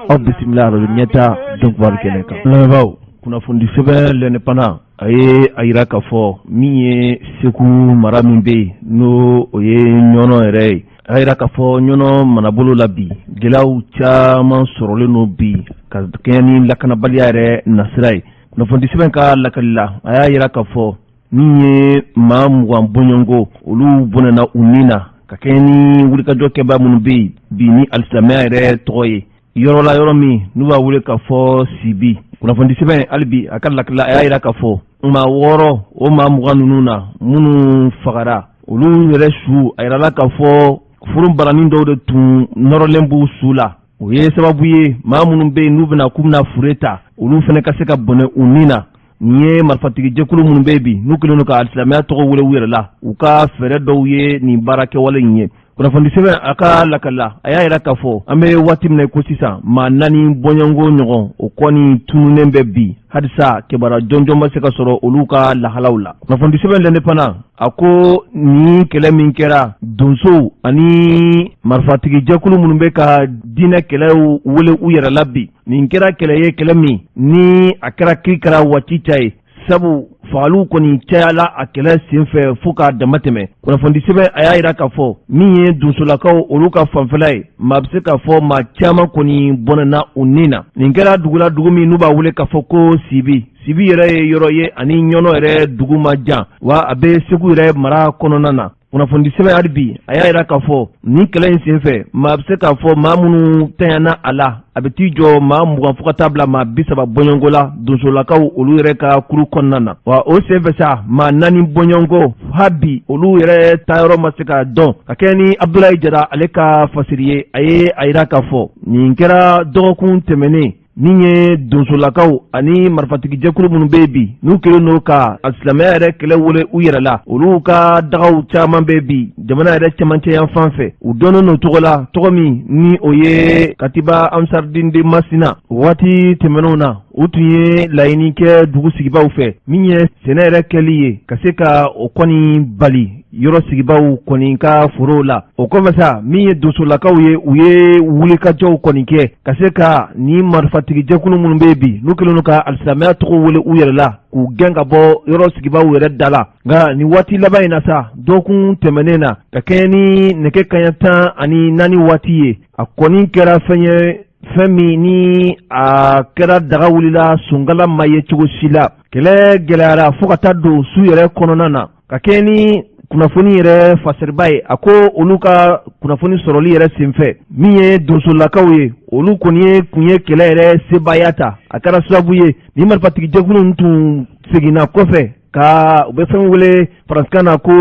Aw bisimila arajo ɲɛta donkibaru kɛnɛ kan. Lamɛnbaaw, kunnafonidi sɛbɛn L'Indépendant a ye a yira k'a fɔ min ye Segu mara min bɛ yen, n'o o ye Ɲɔnɔ yɛrɛ ye, a yira k'a fɔ Ɲɔnɔ marabolo la bi, gɛlɛyaw caman sɔrɔlen don bi ka kɛɲɛ ni lakanabaliya yɛrɛ nasira ye. Kunnafonidi sɛbɛn ka lakali la, a y'a yira k'a fɔ min ye maa 20 bɔɲɔgɔnko, olu bɔnɛna u ni na ka kɛɲɛ ni wulikajɔ kɛbaa minnu bɛ yen bi ni alisilamɛya yɛrɛ tɔgɔ ye yɔrɔ la, yɔrɔ min n'u b'a wele k'a fɔ Sibi. Kunnafoni sɛbɛn hali bi a ka lakali la, a y'a yira k'a fɔ maa 6, o maa 20 ninnu na minnu fagara, olu yɛrɛ su, a yirala k'a fɔ furun baranin dɔw de tun nɔrɔlen b'u su la. O ye sababu ye maa minnu bɛ yen n'u bɛna k'u bɛna fure ta, olu fana ka se ka bɔnɛ u ni na. Nin ye marifatigi jɛkulu minnu bɛ bi, n'u kɛlen don ka alisilamɛya tɔgɔ wele u yɛrɛ la, u ka fɛɛrɛ dɔw ye nin baara kɛwale in ye. Kunnafoni sɛbɛn a ka lakali la, a y'a yira k'a fɔ an bɛ waati min na ko sisan, maa 4 bɔɲɔgɔnko ɲɔgɔn, o kɔni tununnen bɛ bi halisa, kibaruya jɔnjɔn ma se ka sɔrɔ olu ka lahalaw la. Kunnafoni sɛbɛn L'Indépendant a ko nin kɛlɛ min kɛra donsow ani marifatigi jɛkulu minnu bɛ ka diinɛ kɛlɛw wele u yɛrɛ la bi, nin kɛra kɛlɛ ye, kɛlɛ min ni a kɛra kirikara waati ca ye, sabu fagaliw kɔni cayala a kɛlɛ senfɛ fo k'a dama tɛmɛ. Kunnafoni sɛbɛn a y'a yira k'a fɔ min ye donsolakaw olu ka fanfɛla ye, maa bɛ se k'a fɔ maa caman kɔni bɔnɛna u ni na. Nin kɛra dugu la, dugu min n'u b'a wele k'a fɔ ko Sibi. Sibi yɛrɛ ye yɔrɔ ye ani Ɲɔnɔ yɛrɛ dugu man jan, wa a bɛ Segu yɛrɛ mara kɔnɔna na. Kunnafoni sɛbɛn hali bi a y'a yira k'a fɔ nin kɛlɛ in senfɛ, maa bɛ se k'a fɔ maa minnu tanyana a la, a bɛ t'i jɔ maa 20 fo ka taa bila maa 30 bɔɲɔgɔnko la donsolakaw olu yɛrɛ ka kuru kɔnɔna na. Wa o senfɛ sa, maa 4 bɔɲɔgɔnko ha bi, olu yɛrɛ taayɔrɔ ma se ka dɔn. Ka kɛɲɛ ni Abudulayi Jara ale ka fasiri ye, a ye a yira k'a fɔ nin kɛra dɔgɔkun tɛmɛnen min ye donsolakaw ani marifatigijɛkulu minnu bɛ bi, n'u kɛlen don ka silamɛya yɛrɛ kɛlɛ wele u yɛrɛ la, olu ka dagaw caman bɛ bi jamana yɛrɛ cɛmancɛ yan fan fɛ. U dɔnnen don tɔgɔ la, tɔgɔ min ni o ye Katiba Ansardine de Masina. Waati tɛmɛnenw na, u tun ye laɲini kɛ dugu sigibaw fɛ min ye sɛnɛ yɛrɛ kɛli ye, ka se ka o kɔni bali yɔrɔ sigibaw kɔni ka forow la. O kɔfɛ sa, min ye donsolakaw ye, u ye wulikajɔw kɔni kɛ ka se ka ni marifatigijɛkulu minnu bɛ bi, n'u kɛlen don ka alisilamɛya tɔgɔ wele u yɛrɛ la, k'u gɛn ka bɔ yɔrɔ sigibaw yɛrɛ da la. Nka nin waati laban in na sa, dɔgɔkun tɛmɛnen na, ka kɛɲɛ ni nɛgɛ kaɲɛ 14 waati ye, a kɔni kɛra fɛn ye, fɛn min ni a kɛra daga wulila, sonkala ma ye cogo si la. Kɛlɛ gɛlɛyara fo ka taa don su yɛrɛ kɔnɔna na. Ka kɛɲɛ ni kunnafoni yɛrɛ fasiriba ye, a ko olu ka kunnafoni sɔrɔli yɛrɛ senfɛ, min ye donsolakaw ye, olu kɔni ye kun ye kɛlɛ yɛrɛ sebaaya ta. A kɛra sababu ye ni marifatigijɛkulu tun seginna kɔfɛ ka u bɛ fɛn wele faransikan na ko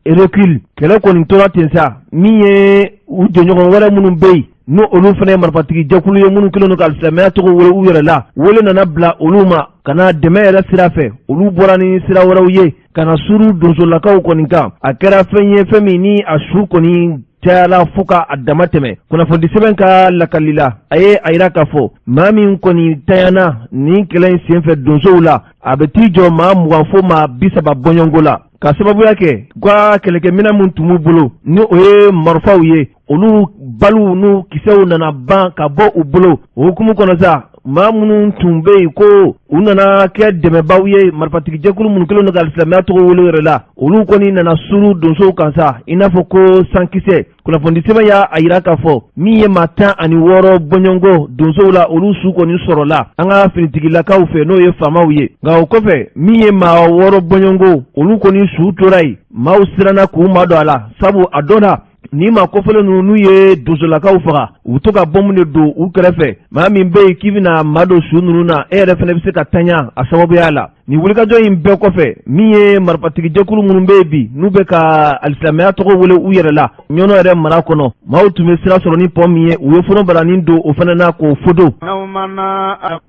recul. Kɛlɛ kɔni tora ten sa. Min ye u jɛɲɔgɔn wɛrɛ minnu bɛ yen, n'o olu fana ye marifatigi jɛkulu ye minnu kɛlen don ka silamɛya tɔgɔ wele u yɛrɛ la, wele nana bila olu ma ka na dɛmɛ yɛrɛ sira fɛ. Olu bɔra ni sira wɛrɛw ye ka na suru donsolakaw kɔni kan. A kɛra fɛn ye, fɛn min ni a su kɔni cayala fo ka a dama tɛmɛ. Kunnafoni sɛbɛn ka lakali la, a ye a yira k'a fɔ maa min kɔni tanyana nin kɛlɛ in senfɛ donsow la, a bɛ t'i jɔ maa 20 fo maa 30 bɔɲɔgɔnko la, ka sababuya kɛ u ka kɛlɛkɛminɛn min tun b'u bolo, ni o ye marifaw ye, olu baliw n'u kisɛw nana ban ka bɔ u bolo. O hukumu kɔnɔ sa, maa minnu tun bɛ yen ko u nana kɛ dɛmɛbaaw ye, marifatigijɛkulu minnu kɛlen don ka silamɛya tɔgɔ wele yɛrɛ la, olu kɔni nana suru donsow kan sa i n'a fɔ ko sankisɛ. Kunnafoni sɛbɛn y'a a yira k'a fɔ min ye maa 16 bɔɲɔgɔnko donsow la, olu su kɔni sɔrɔla an ka finitigilakaw fɛ, n'o ye faamaw ye. Nka o kɔfɛ, min ye maa 6 bɔɲɔgɔnko, olu kɔni su tora yen. Maaw siranna k'u madon a la, sabu a dɔnna ni maa kofɔlen ninnu, n'u ye donsolakaw faga, u bɛ to ka bɔnbu de don u kɛrɛfɛ. Maa min bɛ yen k'i bɛna madon su ninnu na, e yɛrɛ fana bɛ se ka tanya a sababuya la. Nin wulikajɔ in bɛɛ kɔfɛ, min ye marifatigijɛkulu minnu bɛ yen bi, n'u bɛ ka alisilamɛya tɔgɔ wele u yɛrɛ la Ɲɔnɔ yɛrɛ mara kɔnɔ, maaw tun bɛ sira sɔrɔ ni pɔn min ye, u ye foronbaranin don o fana na k'o fodo.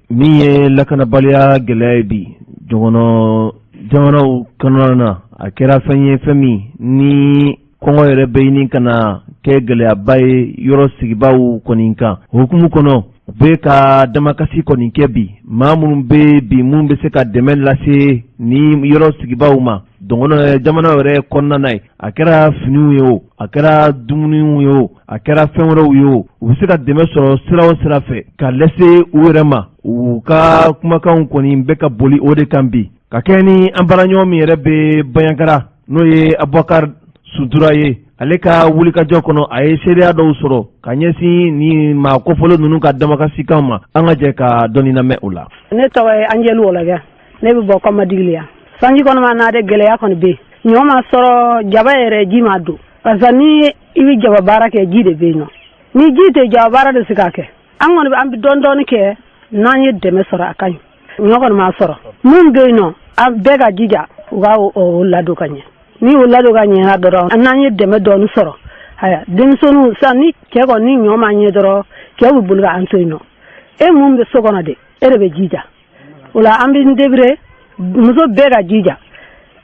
Min ye lakanabaliya gɛlɛya ye bi jɔgɔnɔ jamanaw kɔnɔna na, a kɛra fɛn ye, fɛn min ni kɔngɔ yɛrɛ bɛ ɲini ka na kɛ gɛlɛyaba ye yɔrɔ sigibaaw kɔni kan. O hukumu kɔnɔ, u bɛ ka damakasi kɔni kɛ bi, maa minnu bɛ bi, minnu bɛ se ka dɛmɛ lase ni yɔrɔ sigibaaw ma. Dɔgɔnɔ jamana yɛrɛ kɔnɔna na ye, a kɛra finiw ye o, a kɛra dumuniw ye o, a kɛra fɛn wɛrɛw ye o, u bɛ se ka dɛmɛ sɔrɔ sira o sira fɛ ka lase u yɛrɛ ma. U ka kumakanw kɔni bɛ ka boli o de kan bi, ka kɛ ni an baaraɲɔgɔn min yɛrɛ bɛ Banjagara, n'o ye Abubakar Sutura ye. Ale ka wulikajɔ kɔnɔ, a ye seereya dɔw sɔrɔ ka ɲɛsin ni maa kofɔlen ninnu ka damakasikan ma. An ka jɛ ka dɔɔni lamɛn o la. Ne tɔgɔ ye Anjɛli Wɔlɔkɛ, ne bɛ bɔ Kɔmadigili yan. Sanji kɔni ma na dɛ, gɛlɛya kɔni bɛ yen. Ɲɔ ma sɔrɔ, jaba yɛrɛ ji ma don, parce que ni i bɛ jaba baara kɛ, ji de bɛ yen nɔ. Ni ji tɛ, jaba baara de se ka kɛ. An kɔni an bɛ dɔɔni dɔɔni kɛ. N'an ye dɛmɛ sɔrɔ, a ka ɲi. Ɲɔ kɔni ma sɔrɔ. Mun bɛ yen nɔ, an bɛɛ ka jija u ka o ladon ka ɲɛ. Ni o ladon ka ɲɛ dɔrɔn, n'an ye dɛmɛ dɔɔni sɔrɔ, haya, denmisɛnninw sisan, ni cɛ kɔni ni ɲɔ ma ɲɛ dɔrɔn, cɛw bɛ boli k'an to yen nɔ. E mun bɛ so kɔnɔ de, e de bɛ jija o la. An bɛ n débrouiller, muso bɛɛ ka jija.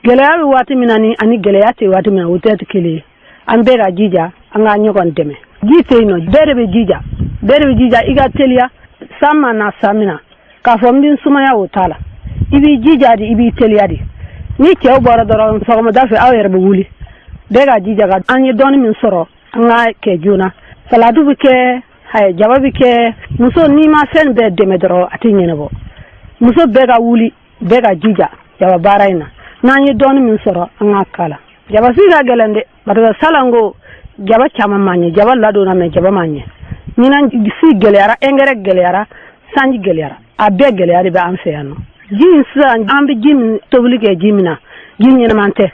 Gɛlɛya bɛ waati min na ni ani gɛlɛya tɛ waati min na, o tɛ kelen ye. An bɛɛ ka jija, an ka ɲɔgɔn dɛmɛ. Ji tɛ yen nɔ, bɛɛ de bɛ jija, bɛɛ de bɛ jija. I ka teliya, san ma na san min na k'a fɔ n bɛ n sumaya, o t'a la. I b'i jija de, i b'i teliya de. Ni cɛw bɔra dɔrɔn sɔgɔmada fɛ, aw yɛrɛ bɛ wuli. Bɛɛ ka jija ka an ye dɔɔni min sɔrɔ, an ka kɛ joona. Saladu bɛ kɛ, jaba bɛ kɛ. Muso, n'i ma fɛn bɛɛ dɛmɛ dɔrɔn, a tɛ ɲɛnabɔ. Muso bɛɛ ka wuli, bɛɛ ka jija jaba baara in na. N'an ye dɔɔni min sɔrɔ, an ka kala. Jaba si ka gɛlɛn dɛ, parce que salon ko jaba caman ma ɲɛ. Jaba ladonna, mais jaba ma ɲɛ. Ɲinan si gɛlɛyara, engrais gɛlɛyara, sanji gɛlɛyara, a bɛɛ gɛlɛya de bɛ an fɛ yan nɔ. Ji in sisan, an bɛ ji min tobili kɛ, ji min na, ji ɲɛnɛman tɛ.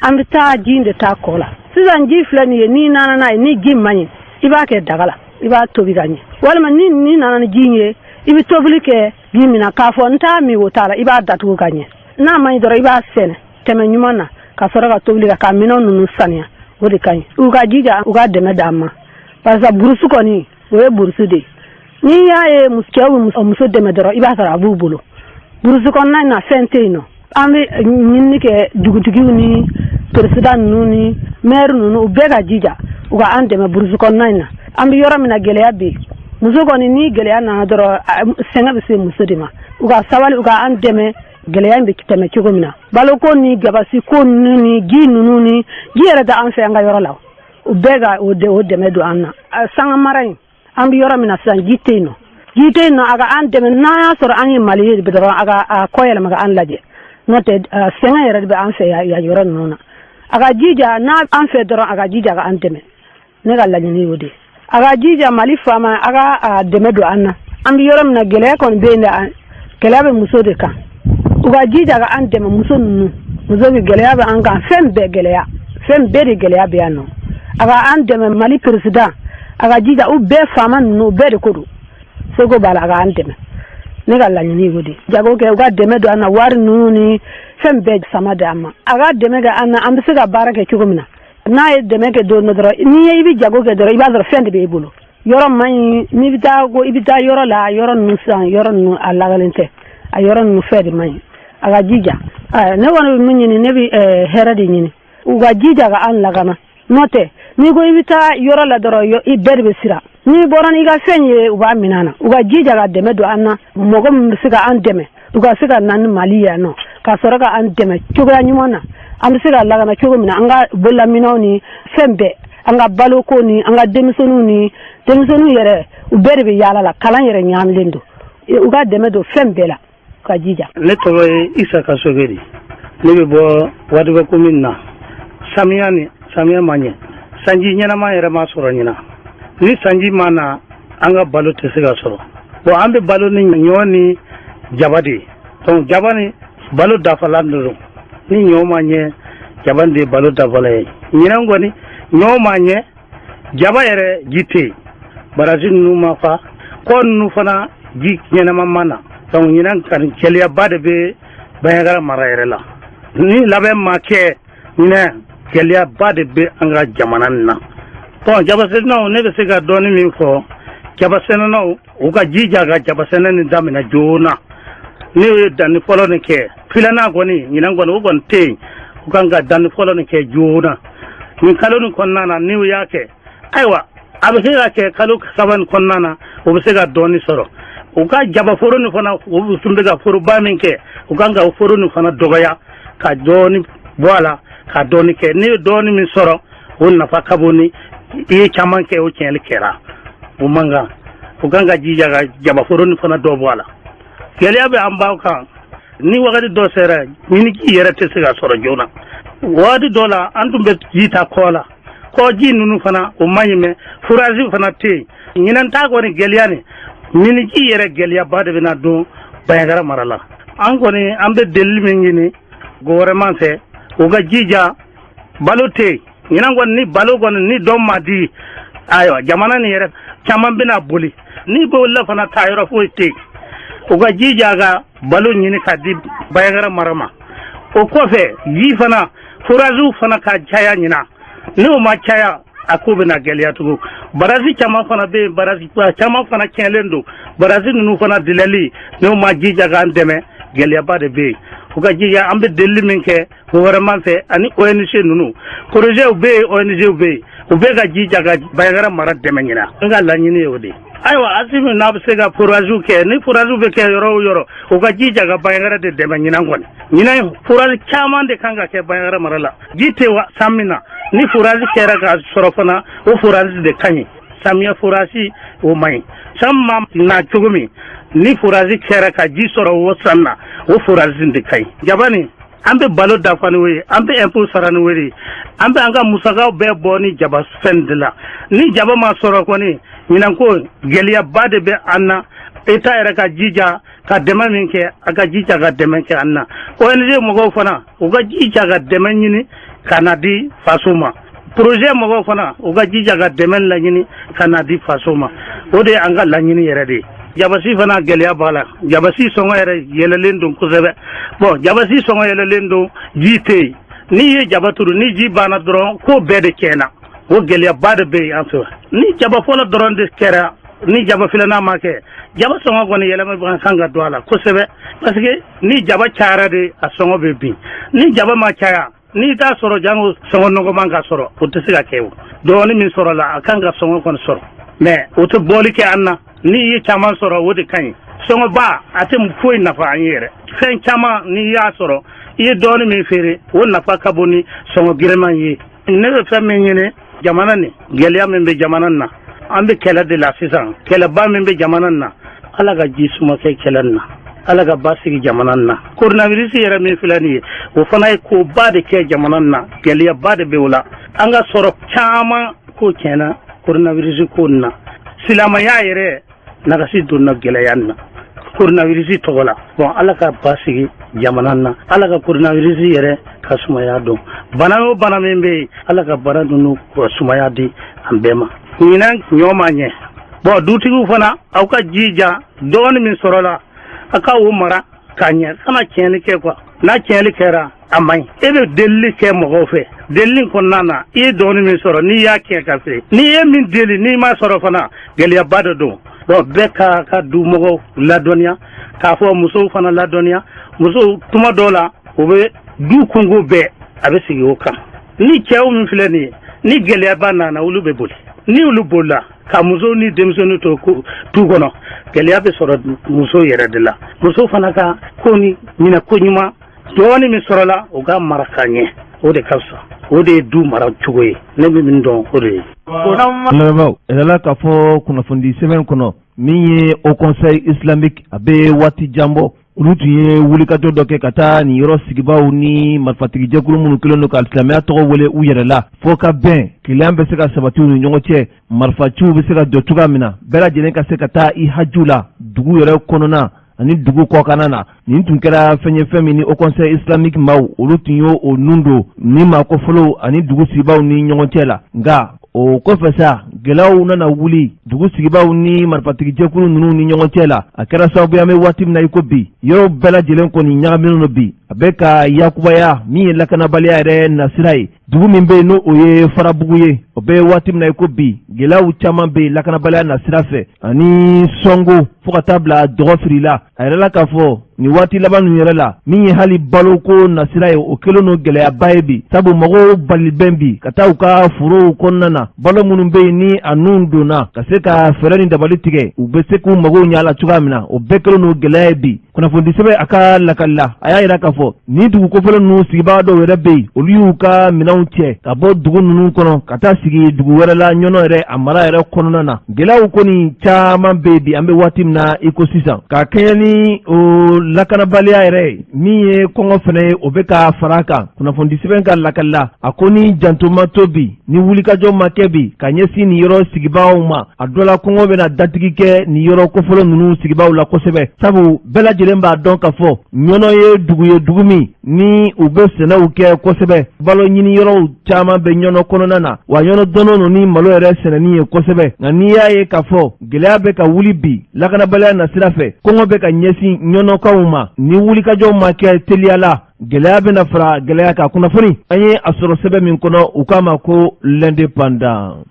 An bɛ taa ji in de taa kɔ la sisan. Ji filɛ nin ye, n'i nana n'a ye, ni ji man ɲi, i b'a kɛ daga la, i b'a tobi ka ɲɛ. Walima ni n'i nana ni ji in ye, i bɛ tobili kɛ ji min na, k'a fɔ n t'a min, o t'a la. I b'a datugu ka ɲɛ. N'a man ɲi dɔrɔn, i b'a sɛnɛ tɛmɛ ɲuman na ka sɔrɔ ka tobili kɛ, ka minɛn ninnu saniya. O de ka ɲi. U ka jija, u ka dɛmɛ d'an ma, parce que burusu kɔni, o ye burusu de ye. N'i y'a ye cɛw bɛ muso dɛmɛ dɔrɔn, i b'a sɔrɔ a b'u bolo. Burusu kɔnɔna in na, fɛn tɛ yen nɔ. An bɛ ɲinini kɛ dugutigiw ni président ninnu ni maire ninnu, u bɛɛ ka jija, u ka an dɛmɛ burusu kɔnɔna in na. An bɛ yɔrɔ min na, gɛlɛya bɛ yen. Muso kɔni, ni gɛlɛya nana dɔrɔn, sɛgɛn bɛ se muso de ma. U ka sabali, u ka an dɛmɛ, gɛlɛya in bɛ tɛmɛ cogo min na. Baloko ni jabasi ko ninnu ni ji ninnu, ni ji yɛrɛ tɛ an fɛ an ka yɔrɔ la, u bɛɛ ka o dɛmɛ don an na. Sanga mara in, an bɛ yɔrɔ min na sisan, ji tɛ yen nɔ, ji tɛ yen nɔ. A ka an dɛmɛ. N'an y'a sɔrɔ an ye Mali ye dɔrɔn, a ka a kɔ yɛlɛma ka an lajɛ. N'o tɛ, sɛgɛn yɛrɛ de bɛ an fɛ yan yɔrɔ ninnu na. A ka jija, n'a an fɛ dɔrɔn, a ka jija ka an dɛmɛ. Ne ka laɲini y'o de ye. A ka jija, Mali faama, a ka a dɛmɛ don an na. An bɛ yɔrɔ min na, gɛlɛya kɔni bɛ yen dɛ, gɛlɛya bɛ muso de kan. U ka jija ka an dɛmɛ. Muso ninnu, muso bɛ gɛlɛya bɛ an kan, fɛn bɛɛ gɛlɛya, fɛn bɛɛ de gɛlɛya bɛ yan nɔ. A ka an dɛmɛ. Mali président, a ka jija, u bɛɛ faama ninnu, u bɛɛ de ko don, seko b'a la, a ka an dɛmɛ. Ne ka laɲini y'o de. Jago kɛ, u ka dɛmɛ don an na, wari ninnu ni fɛn bɛɛ sama di an ma. A ka dɛmɛ kɛ an na, an bɛ se ka baara kɛ cogo min na. N'a ye dɛmɛ kɛ don dɔ dɔrɔn, n'i ye i bɛ jago kɛ dɔrɔn, i b'a sɔrɔ fɛn de b'e bolo. Yɔrɔ man ɲi, n'i bɛ taa ko i bɛ taa yɔrɔ la, yɔrɔ ninnu sisan, yɔrɔ ninnu a lagalen tɛ, a yɔrɔ ninnu fɛn de man ɲi. A ka jija. Ne kɔni bɛ min ɲini, ne bɛ hɛrɛ de ɲini. U ka jija ka an lakana. N'o tɛ, n'i ko i bɛ taa yɔrɔ la dɔrɔn, i bɛɛ de bɛ siran. N'i bɔra n'i ka fɛn ye, u b'a minɛ an na. U ka jija ka dɛmɛ don an na. Mɔgɔ min bɛ se ka an dɛmɛ, u ka se ka na ni Mali yan nɔ, ka sɔrɔ ka an dɛmɛ cogoya ɲuman na, an bɛ se ka lakana cogo min na, an ka bololaminɛnw ni fɛn bɛɛ, an ka baloko ni an ka denmisɛnninw ni denmisɛnninw yɛrɛ, u bɛɛ de bɛ yaala la, kalan yɛrɛ ɲagaminen don. U ka dɛmɛ don fɛn bɛɛ la, ka jija. Ne tɔgɔ ye Isa Kasoge de. Ne bɛ bɔ Waduba commune na. Samiya ni samiya ma ɲɛ, sanji ɲɛnama yɛrɛ ma sɔrɔ ɲinan. Ni sanji ma na, an ka balo tɛ se ka sɔrɔ. Bon, an bɛ balo ni ɲɔ ni jaba de ye. Donc jaba ni balo dafalan de don. Ni ɲɔ ma ɲɛ, jaba de ye balo dafalan ye. Ɲinan kɔni, ɲɔ ma ɲɛ, jaba yɛrɛ ji tɛ yen, barrage ninnu ma fa, kɔ ninnu fana ji ɲɛnama ma na. Donc ɲinan kani, gɛlɛyaba de bɛ Banjagara mara yɛrɛ la. Ni labɛn ma kɛ ɲinan, gɛlɛyaba de bɛ an ka jamana nin na. Bon, jabasɛnɛnaw, ne bɛ se ka dɔɔni min fɔ jabasɛnɛnaw, u ka jija ka jabasɛnɛ nin daminɛ joona. N'u ye danni fɔlɔ nin kɛ, filanan kɔni ɲinan kɔni, o kɔni tɛ yen. U kan ka danni fɔlɔ nin kɛ joona nin kalo nin kɔnɔna na. N'u y'a kɛ, ayiwa, a bɛ se ka kɛ kalo 3 nin kɔnɔna na, u bɛ se ka dɔɔni sɔrɔ. U ka jabaforo nin fana, u tun bɛ ka foroba min kɛ, u kan ka foro nin fana dɔgɔya ka dɔɔni bɔ a la ka dɔɔni kɛ. N'i ye dɔɔni min sɔrɔ, o nafa ka bon ni i ye caman kɛ, o tiɲɛli kɛra. O man kan. O kan ka jija ka jabaforo nin fana dɔ bɔ a la. Gɛlɛya bɛ an baw kan. Ni wagati dɔ sera, minniji yɛrɛ tɛ se ka sɔrɔ joona. Wagati dɔ la, an tun bɛ ji ta kɔ la. Kɔji ninnu fana, o man ɲi, mais forage fana tɛ yen. Ɲinan ta kɔni, gɛlɛya nin, minniji yɛrɛ gɛlɛyaba de bɛna don Bandiagara mara la. An kɔni, an bɛ delili min ɲini gouvernement fɛ, u ka jija. Balo tɛ yen ɲinan kɔni. Ni balo kɔni ni dɔ ma di, ayiwa, jamana nin yɛrɛ caman bɛna boli. Ni bolila fana, taa yɔrɔ foyi tɛ yen. U ka jija ka balo ɲini ka di Bandiagara mara ma. O kɔfɛ, ji fana, foragew fana ka caya ɲinan. Ni o ma caya, a ko bɛna gɛlɛya tugun. Barrage caman fana bɛ yen, barrage caman fana tiɲɛlen don. Barrage ninnu fana dilali, n'o ma jija k'an dɛmɛ, gɛlɛyaba de bɛ yen. U ka jija. An bɛ delili min kɛ gouvernement fɛ ani ONG ninnu, projet bɛ yen, ONG bɛ yen, u bɛ ka jija ka Bandiagara mara dɛmɛ ɲinan. An ka laɲini ye o de ye. Ayiwa, Assimi n'a bɛ se ka forage kɛ, ni forage bɛ kɛ yɔrɔ o yɔrɔ, u ka jija ka Bandiagara de dɛmɛ ɲinan kɔni. Ɲinan, forage caman de kan ka kɛ Bandiagara mara la. Ji tɛ san min na, ni forage kɛra ka sɔrɔ fana, o forage de ka ɲi. Samiya forage, o man ɲi. San ma na cogo min, ni forage kɛra ka ji sɔrɔ o san na, o forage de ka ɲi. Jaba nin, an bɛ balo dafa ni o ye, an bɛ impôt sara ni o ye, an bɛ an ka musakaw bɛɛ bɔ ni jaba fɛn de la. Ni jaba ma sɔrɔ kɔni ɲinan ko, gɛlɛyaba de bɛ an na. État yɛrɛ ka jija ka dɛmɛ min kɛ, a ka jija ka dɛmɛ kɛ an na. ONG mɔgɔw fana, u ka jija ka dɛmɛ ɲini ka na di faso ma. Projet mɔgɔw fana, u ka jija ka dɛmɛ laɲini ka na di faso ma. O de ye an ka laɲini yɛrɛ de ye. Jabasi fana, gɛlɛya b'a la. Jabasi sɔngɔ yɛrɛ yɛlɛlen don kosɛbɛ. Bon, jabasi sɔngɔ yɛlɛlen don, ji tɛ yen. N'i ye jaba turu, ni ji banna dɔrɔn, ko bɛɛ de tiɲɛna. O gɛlɛyaba de bɛ yen an fɛ. Ni jaba fɔlɔ dɔrɔn de kɛra, ni jaba filanan ma kɛ, jaba sɔngɔ kɔni yɛlɛma kan ka don a la kosɛbɛ, parce que ni jaba cayara de, a sɔngɔ bɛ bin. Ni jaba ma caya, n'i t'a sɔrɔ, jango sɔngɔ nɔgɔman ka sɔrɔ, o tɛ se ka kɛ. O dɔɔnin min sɔrɔ la, a kan ka sɔngɔ kɔni sɔrɔ, mais o tɛ bɔli kɛ an na. N'i ye caman sɔrɔ, o de ka ɲi. Sɔngɔba, a tɛ foyi nafa an ye yɛrɛ. Fɛn caman, n'i y'a sɔrɔ, i ye dɔɔnin min feere, o nafa ka bon ni sɔngɔ giriman ye. Ne bɛ fɛn min ɲini jamana nin, gɛlɛya min bɛ jamana na, an bɛ kɛlɛ de la sisan, kɛlɛba min bɛ jamana na, Ala ka ji suma kɛ kɛlɛ na, Ala ka ba sigi jamana na. Coronavirus yɛrɛ min filɛ nin ye, o fana ye koba de kɛ jamana na. Gɛlɛyaba de bɛ o la. An ka sɔrɔ caman ko tiɲɛna coronavirus ko na. Silamɛya yɛrɛ nagasi donna gɛlɛya na coronavirus tɔgɔ la. Bon, Ala ka ba sigi jamana na, Ala ka coronavirus yɛrɛ ka sumaya dɔn. Bana o bana min bɛ yen, Ala ka bana ninnu ka sumaya di an bɛɛ ma. Ɲinan ɲɔ ma ɲɛ. Bon, dutigiw fana, aw ka jija, dɔɔni min sɔrɔla, a ka o mara ka ɲɛ, kana tiɲɛni kɛ quoi. N'a tiɲɛli kɛra, a man ɲi. E bɛ delili kɛ mɔgɔw fɛ, delili kɔnɔna na, i ye dɔɔni min sɔrɔ, n'i y'a tiɲɛ ka feere, n'i ye min deli, n'i ma sɔrɔ fana, gɛlɛyaba de don. Bon, bɛɛ ka du mɔgɔw ladɔnniya, k'a fɔ musow fana ladɔnniya. Musow, tuma dɔw la, u bɛ du kungo bɛɛ a bɛ sigi o kan. Ni cɛw min filɛ nin ye, ni gɛlɛyaba nana, olu bɛ boli. Ni olu bolila ka musow ni denmisɛnninw to du kɔnɔ, gɛlɛya bɛ sɔrɔ muso yɛrɛ de la. Muso fana ka ko ni minɛ ko ɲuman, dɔɔni min sɔrɔla, u ka mara ka ɲɛ, o de ka fisa. O de ye du mara cogo ye. Ne bɛ min dɔn, o de ye. Lamɛnbaaw, yɛrɛla k'a fɔ kunnafonidi sɛbɛn kɔnɔ, min ye Haut Conseil islamique, a bɛ waati jan bɔ, olu tun ye wulikajɔ dɔ kɛ ka taa nin yɔrɔ sigibaw ni marifatigijɛkulu minnu kɛlen don ka silamɛya tɔgɔ wele u yɛrɛ la, fo ka bɛn kelenya bɛ se ka sabati u ni ɲɔgɔn cɛ, marifaciw bɛ se ka jɔ cogoya min na, bɛɛ lajɛlen ka se ka taa i haju la dugu yɛrɛ kɔnɔna ani dugu kɔkanna na. Nin tun kɛra fɛn ye, fɛn min ni Haut Conseil islamique maaw, olu tun y'o o nun don ni maa kɔfɔlɔw ani dugu sigibaw ni ɲɔgɔn cɛ la. Nka o kɔfɛ sa, gɛlɛyaw nana wuli dugu sigibaw ni marifatigijɛkulu ninnu ni ɲɔgɔn cɛ la. A kɛra sababu ye, an bɛ waati min na i ko bi, yɔrɔ bɛɛ lajɛlen kɔni ɲagaminen don bi. A bɛ ka yakubaya min ye lakanabaliya yɛrɛ nasira ye. Dugu min bɛ yen, n'o o ye Farabugu ye, o bɛ waati min na i ko bi, gɛlɛyaw caman bɛ yen lakanabaliya nasira fɛ ani sɔngo, fo ka taa bila dɔgɔfirila. A yɛrɛ la k'a fɔ nin waati laban ninnu yɛrɛ la, min ye hali baloko nasira ye, o kɛlen don gɛlɛyaba ye bi, sabu mɔgɔw balibɛn bi ka taa u ka forow kɔnɔna na, balo minnu bɛ yen ni a nun donna, ka se ka fɛɛrɛ ni dabali tigɛ, u bɛ se k'u magow ɲɛ a la cogoya min na, o bɛɛ kɛlen don gɛlɛya ye bi. Kunnafonidi sɛbɛn a ka lakali la, a y'a yira k'a fɔ fɔ nin dugu kofɔlen ninnu sigibaa dɔw yɛrɛ bɛ yen, olu y'u ka minɛnw cɛ ka bɔ dugu ninnu kɔnɔ ka taa sigi dugu wɛrɛ la Ɲɔnɔ yɛrɛ a mara yɛrɛ kɔnɔna na. Gɛlɛyaw kɔni caman bɛ yen bi, an bɛ waati min na i ko sisan, ka kɛɲɛ ni o lakanabaliya yɛrɛ ye. Min ye kɔngɔ fana ye, o bɛ ka fara a kan. Kunnafonidi sɛbɛn ka lakali la, a ko ni janto ma to bi, ni wulikajɔ ma kɛ bi ka ɲɛsin nin yɔrɔ sigibaaw ma, a dɔ la kɔngɔ bɛna datigi kɛ nin yɔrɔ kofɔlen ninnu sigibaaw la kosɛbɛ, sabu bɛɛ lajɛlen b'a dɔn k'a fɔ Ɲɔnɔ ye dugu ye, dugu min ni u bɛ sɛnɛw kɛ kosɛbɛ. Balo ɲini yɔrɔw caman bɛ Ɲɔnɔ kɔnɔna na, wa Ɲɔnɔ dɔnnen don ni malo yɛrɛ sɛnɛni ye kosɛbɛ. Nka n'i y'a ye k'a fɔ gɛlɛya bɛ ka wuli bi lakanabaliya nasira fɛ, kɔngɔ bɛ ka ɲɛsin Ɲɔnɔkaw ma, ni wulikajɔw ma kɛ teliya la, gɛlɛya bɛna fara gɛlɛya kan. Kunnafoni an ye a sɔrɔ sɛbɛn min kɔnɔ, u k'a ma ko L'Indépendant.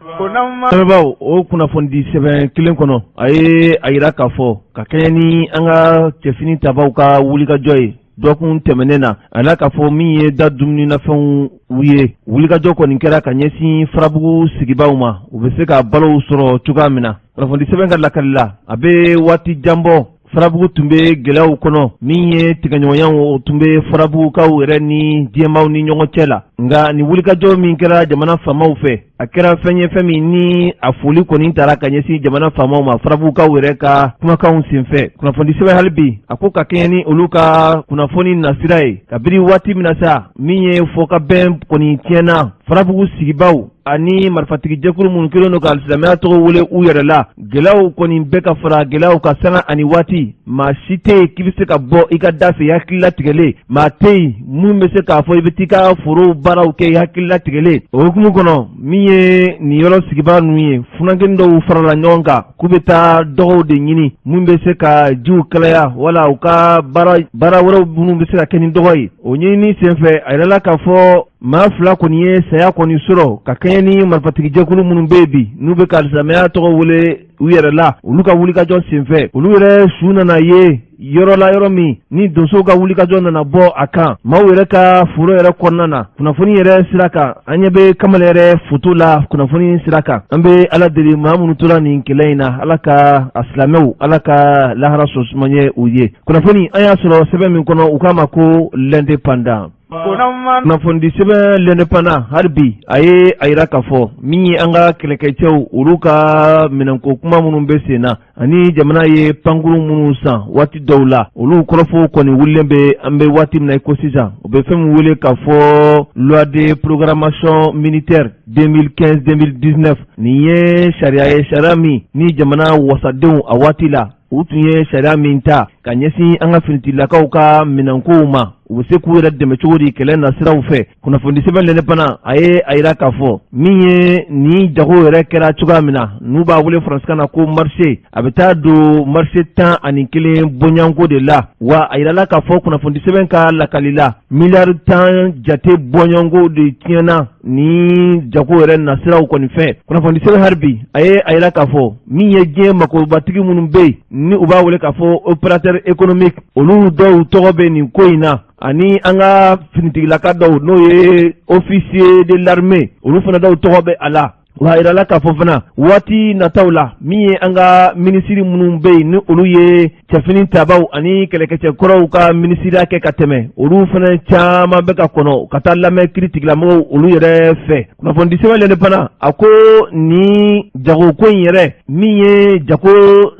Lamɛnbaaw, o kunnafonidi sɛbɛn kelen kɔnɔ, a ye a yira k'a fɔ ka kɛɲɛ ni an ka cɛfini tabaw ka wulikajɔ ye dɔgɔkun tɛmɛnen na, a yira k'a fɔ min ye da dumuninafɛnw ye, wulikajɔ kɔni kɛra ka ɲɛsin Farabugu sigibaw ma, u bɛ se ka balow sɔrɔ cogoya min na. Kunnafonidi sɛbɛn ka lakali la, a bɛ waati jan bɔ, Farabugu tun bɛ gɛlɛyaw kɔnɔ. Min ye tigɛɲɔgɔnyaw, o tun bɛ Farabugukaw yɛrɛ ni diɲɛmaaw ni ɲɔgɔn cɛ la. Nka nin wulikajɔ min kɛra jamana faamaw fɛ, a kɛra fɛn ye, fɛn min ni a foli kɔni taara ka ɲɛsin jamana faamaw ma Farabugukaw yɛrɛ ka kumakanw senfɛ. Kunnafoni sɛbɛn hali bi, a ko ka kɛɲɛ ni olu ka kunnafoni nasira ye, kabiri waati min na sa, min ye fɔkabɛn kɔni tiɲɛna Farabugu sigibaw ani marifatigi jɛkulu minnu kɛlen don ka alisilamɛya tɔgɔ wele u yɛrɛ la, gɛlɛyaw kɔni bɛ ka fara gɛlɛyaw kan sanga ani waati. Maa si tɛ yen k'i bɛ se ka bɔ i ka da fɛ i hakili latigɛlen, maa tɛ yen mun bɛ se k'a fɔ i bɛ t'i ka forow baaraw kɛ i hakili latigɛlen. O hukumu kɔnɔ, min ye nin yɔrɔ sigibaa ninnu ye, funankɛnin dɔw farala ɲɔgɔn kan k'u bɛ taa dɔgɔw de ɲini mun bɛ se ka jiw kalaya wala u ka baara wɛrɛw minnu bɛ se ka kɛ ni dɔgɔ ye. O ɲinini senfɛ, a yirala k'a fɔ maa fila kɔni ye saya kɔni sɔrɔ ka kɛɲɛ ni marifatigijɛkulu minnu bɛ yen bi, n'u bɛ ka alisilamɛya tɔgɔ wele u yɛrɛ la, olu ka wulikajɔ senfɛ. Olu yɛrɛ su nana ye yɔrɔ la, yɔrɔ min ni donsow ka wulikajɔ nana bɔ a kan maaw yɛrɛ ka foro yɛrɛ kɔnɔna na. Kunnafoni yɛrɛ sira kan, an ɲɛ bɛ kamalen yɛrɛ foto la kunnafoni sira kan. An bɛ Ala deli, maa minnu tora nin kɛlɛ in na, Ala ka a silamɛw, Ala ka lahara sɔn suma ye u ye. Kunnafoni an y'a sɔrɔ sɛbɛn min kɔnɔ, u k'a ma ko L'Indépendant. Kunnafonidi sɛbɛn L'Indépendant hali bi, a ye a yira k'a fɔ min ye an ka kɛlɛkɛcɛw, olu ka minɛnko kuma minnu bɛ sen na, ani jamana ye pankuru minnu san waati dɔw la, olu kɔrɔfɔw kɔni wulilen bɛ an bɛ waati min na i ko sisan. U bɛ fɛn min wele k'a fɔ loi de programmation militaire 2015-2019, nin ye sariya ye, sariya min ni jamana wasadenw a waati la, u tun ye sariya min ta ka ɲɛsin an ka finitigilakaw ka minɛnkow ma, u bɛ se k'u yɛrɛ dɛmɛ cogo di kɛlɛ nasiraw fɛ. Kunnafoni sɛbɛn L'Indépendant, a ye a yira k'a fɔ min ye nin jago yɛrɛ kɛra cogoya min na, n'u b'a wele faransikan na ko marché, a bɛ taa don marché 11 bɔɲɔgɔnko de la. Wa a yirala k'a fɔ kunnafoni sɛbɛn ka lakali la, miliyari 10 jate bɔɲɔgɔnko de tiɲɛna ni jago yɛrɛ nasiraw kɔni fɛ. Kunnafoni sɛbɛn hali bi, a ye a yira k'a fɔ min ye diɲɛ makobatigi minnu bɛ yen, ni u b'a wele k'a fɔ opérateur économique, olu dɔw tɔgɔ bɛ nin ko in na, ani an ka finitigilaka dɔw, n'o ye officier de l'armée, olu fana dɔw tɔgɔ bɛ a la. Wa a yirala k'a fɔ fana waati nataw la, min ye an ka minisiri minnu bɛ yen, ni olu ye cɛfini tabaw ani kɛlɛkɛcɛkɔrɔw ka minisiriya kɛ ka tɛmɛ, olu fana caman bɛ ka kɔnɔ ka taa lamɛn kiiritigɛlamɔgɔw olu yɛrɛ fɛ. Kunnafonidi sɛbɛn L'Indépendant, a ko ni jagoko in yɛrɛ, min ye jago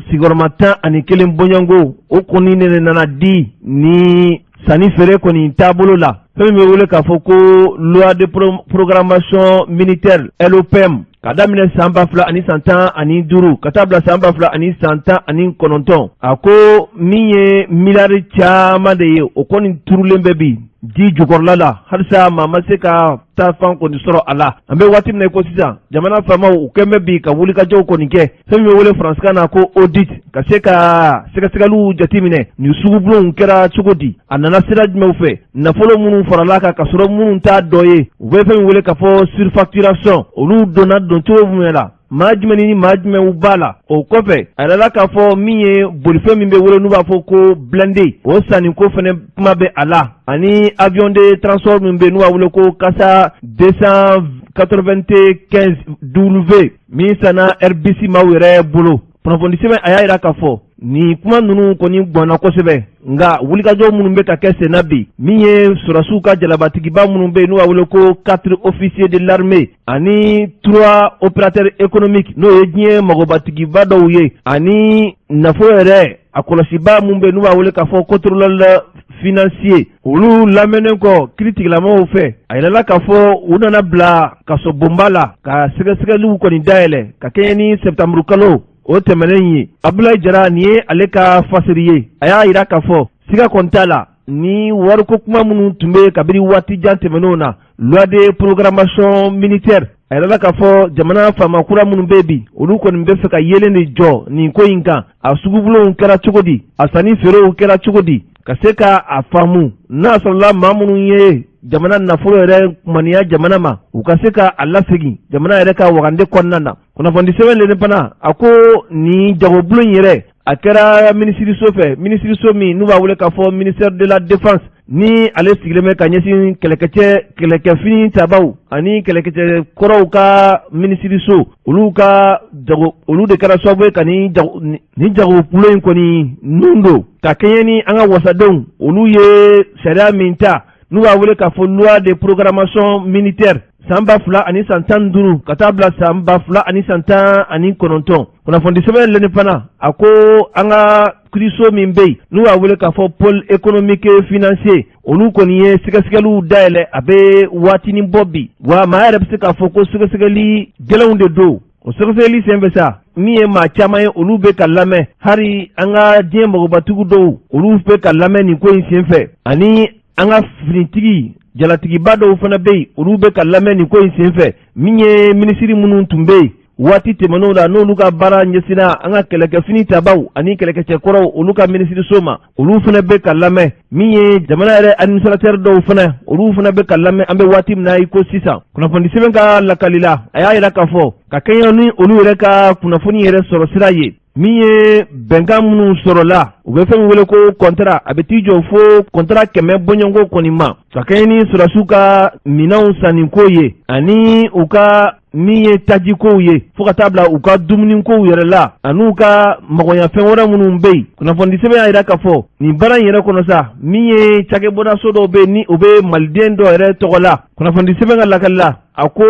sigiyɔrɔma 11 bɔɲɔgɔnko, o kɔni ne nana di ni sanni feere kɔni taabolo la, fɛn min bɛ wele k'a fɔ ko loi de programmation militaire LOPM, ka daminɛ san 2015 ka taa bila san 2019. A ko min ye miliyari caman de ye, o kɔni turulen bɛ bi ji jukɔrɔla la, halisa maa ma se ka taa fan kɔni sɔrɔ a la. An bɛ waati min na i ko sisan, jamana faamaw, u kɛn bɛ bi ka wulikajɔw kɔni kɛ, fɛn min bɛ wele faransikan na ko audit, ka se ka sɛgɛsɛgɛliw jateminɛ nin sugubulonw kɛra cogo di, a nana sira jumɛnw fɛ, nafolo minnu farala kan ka sɔrɔ minnu t'a dɔ ye, u bɛ fɛn min wele k'a fɔ surfacturation, olu donna don cogo jumɛn la, maa jumɛn ni maa jumɛnw b'a la. O kɔfɛ, a yirala k'a fɔ min ye bolifɛn min bɛ wele, n'u b'a fɔ ko blindé, o sanniko fɛnɛ kuma bɛ a la, ani avion de transport min bɛ yen, n'u b'a wele ko Casa 295 W, min sanna Airbus maaw yɛrɛ bolo. Kunnafoni sɛbɛn a y'a jira k'a fɔ nin kuma ninnu kɔni gwanna kosɛbɛ, nka wulikajɔ minnu bɛ ka kɛ senna bi, min ye sɔrɔdasiw ka jalabatigiba minnu bɛ yen n'u b'a wele ko quatre officiers de l'armée ani trois opérateurs économiques, n'o ye diɲɛ magobatigiba dɔw ye, ani nafolo yɛrɛ a kɔlɔsiba minnu bɛ yen n'u b'a wele k'a fɔ contrôleur financier, olu lamɛnnen kɔ kiiritigɛlamɔgɔw fɛ, a yirala k'a fɔ u nana bila kasobonba la ka sɛgɛsɛgɛliw kɔni dayɛlɛ ka kɛɲɛ ni sɛtanburu kalo o tɛmɛnen ye. Abulayi Jara, nin ye ale ka fasiri ye. A y'a jira k'a fɔ siga kɔni t'a la, ni wariko kuma minnu tun bɛ kabini waati jan tɛmɛnenw na, loi de programmation militaire, a yirala k'a fɔ jamana faama kura minnu bɛ bi, olu kɔni bɛ fɛ ka yeelen de jɔ nin ko in kan. A sugubulonw kɛra cogo di? A sanni feerew kɛra cogo di? Ka se ka a faamu, n'a sɔrɔla maa minnu ye jamana nafolo yɛrɛ kumaniya jamana ma, u ka se ka a lasegin jamana yɛrɛ ka wagande kɔnɔna na. Kunnafoni sɛbɛn L'Indépendant a ko nin jagobulon in yɛrɛ, a kɛra minisiriso fɛ, minisiriso min n'u b'a wele k'a fɔ ministère de la Défense, ni ale sigilen bɛ ka ɲɛsin kɛlɛkɛcɛ, kɛlɛkɛfini tabaw ani kɛlɛkɛcɛ kɔrɔw ka minisiriso, olu ka jago, olu de kɛra sababu ye ka nin jago, nin jagobulon in kɔni nun don, ka kɛɲɛ ni an ka wasadenw, olu ye sariya min ta n'u b'a wele k'a fɔ loi de programmation militaire san 2015 ka taa bila san 2019. Kunnafoni sɛbɛn L'Indépendant a ko an ka kiiriso min bɛ yen n'u b'a wele k'a fɔ pôle économique et financier, olu kɔni ye sɛgɛsɛgɛliw dayɛlɛ a bɛ waatinin bɔ bi. Wa maa yɛrɛ bɛ se k'a fɔ ko sɛgɛsɛgɛli gɛlɛnw de don. O sɛgɛsɛgɛli sen fɛ sa, min ye maa caman ye, olu bɛ ka lamɛn, hali an ka diɲɛ magobatigiw dɔw, olu bɛ ka lamɛn nin ko in sen fɛ, ani an ka finitigi jalatigiba dɔw fana bɛ yen, olu bɛ ka lamɛn nin ko in sen fɛ. Min ye minisiri minnu tun bɛ yen waati tɛmɛnenw la, n'olu ka baara ɲɛsinna an ka kɛlɛkɛfini tabaw ani kɛlɛkɛcɛkɔrɔw, olu ka minisiriso ma, olu fana bɛ ka lamɛn. Min ye jamana yɛrɛ administrateur dɔw fana, olu fana bɛ ka lamɛn an bɛ waati min na i ko sisan. Kunnafoni sɛbɛn ka lakali la, a y'a jira k'a fɔ ka kɛɲɛ ni olu yɛrɛ ka kunnafoni yɛrɛ sɔrɔ sira ye, min ye bɛnkan minnu sɔrɔla, u bɛ fɛn min wele ko contrat, a bɛ t'i jɔ fo contrat 100 bɔɲɔgɔnko kɔni ma, ka kɛɲɛ ni sɔrɔdasiw ka minɛnw sanniko ye, ani u ka min ye tajikow ye, fo ka taa bila u ka dumunikow yɛrɛ la, ani u ka magoɲafɛn wɛrɛ minnu bɛ yen. Kunnafoni sɛbɛn y'a jira k'a fɔ nin baara in yɛrɛ kɔnɔ sa, min ye cakɛbɔdaso dɔw bɛ yen, ni o bɛ maliden dɔw yɛrɛ tɔgɔ la. Kunnafoni sɛbɛn ka lakali la, a ko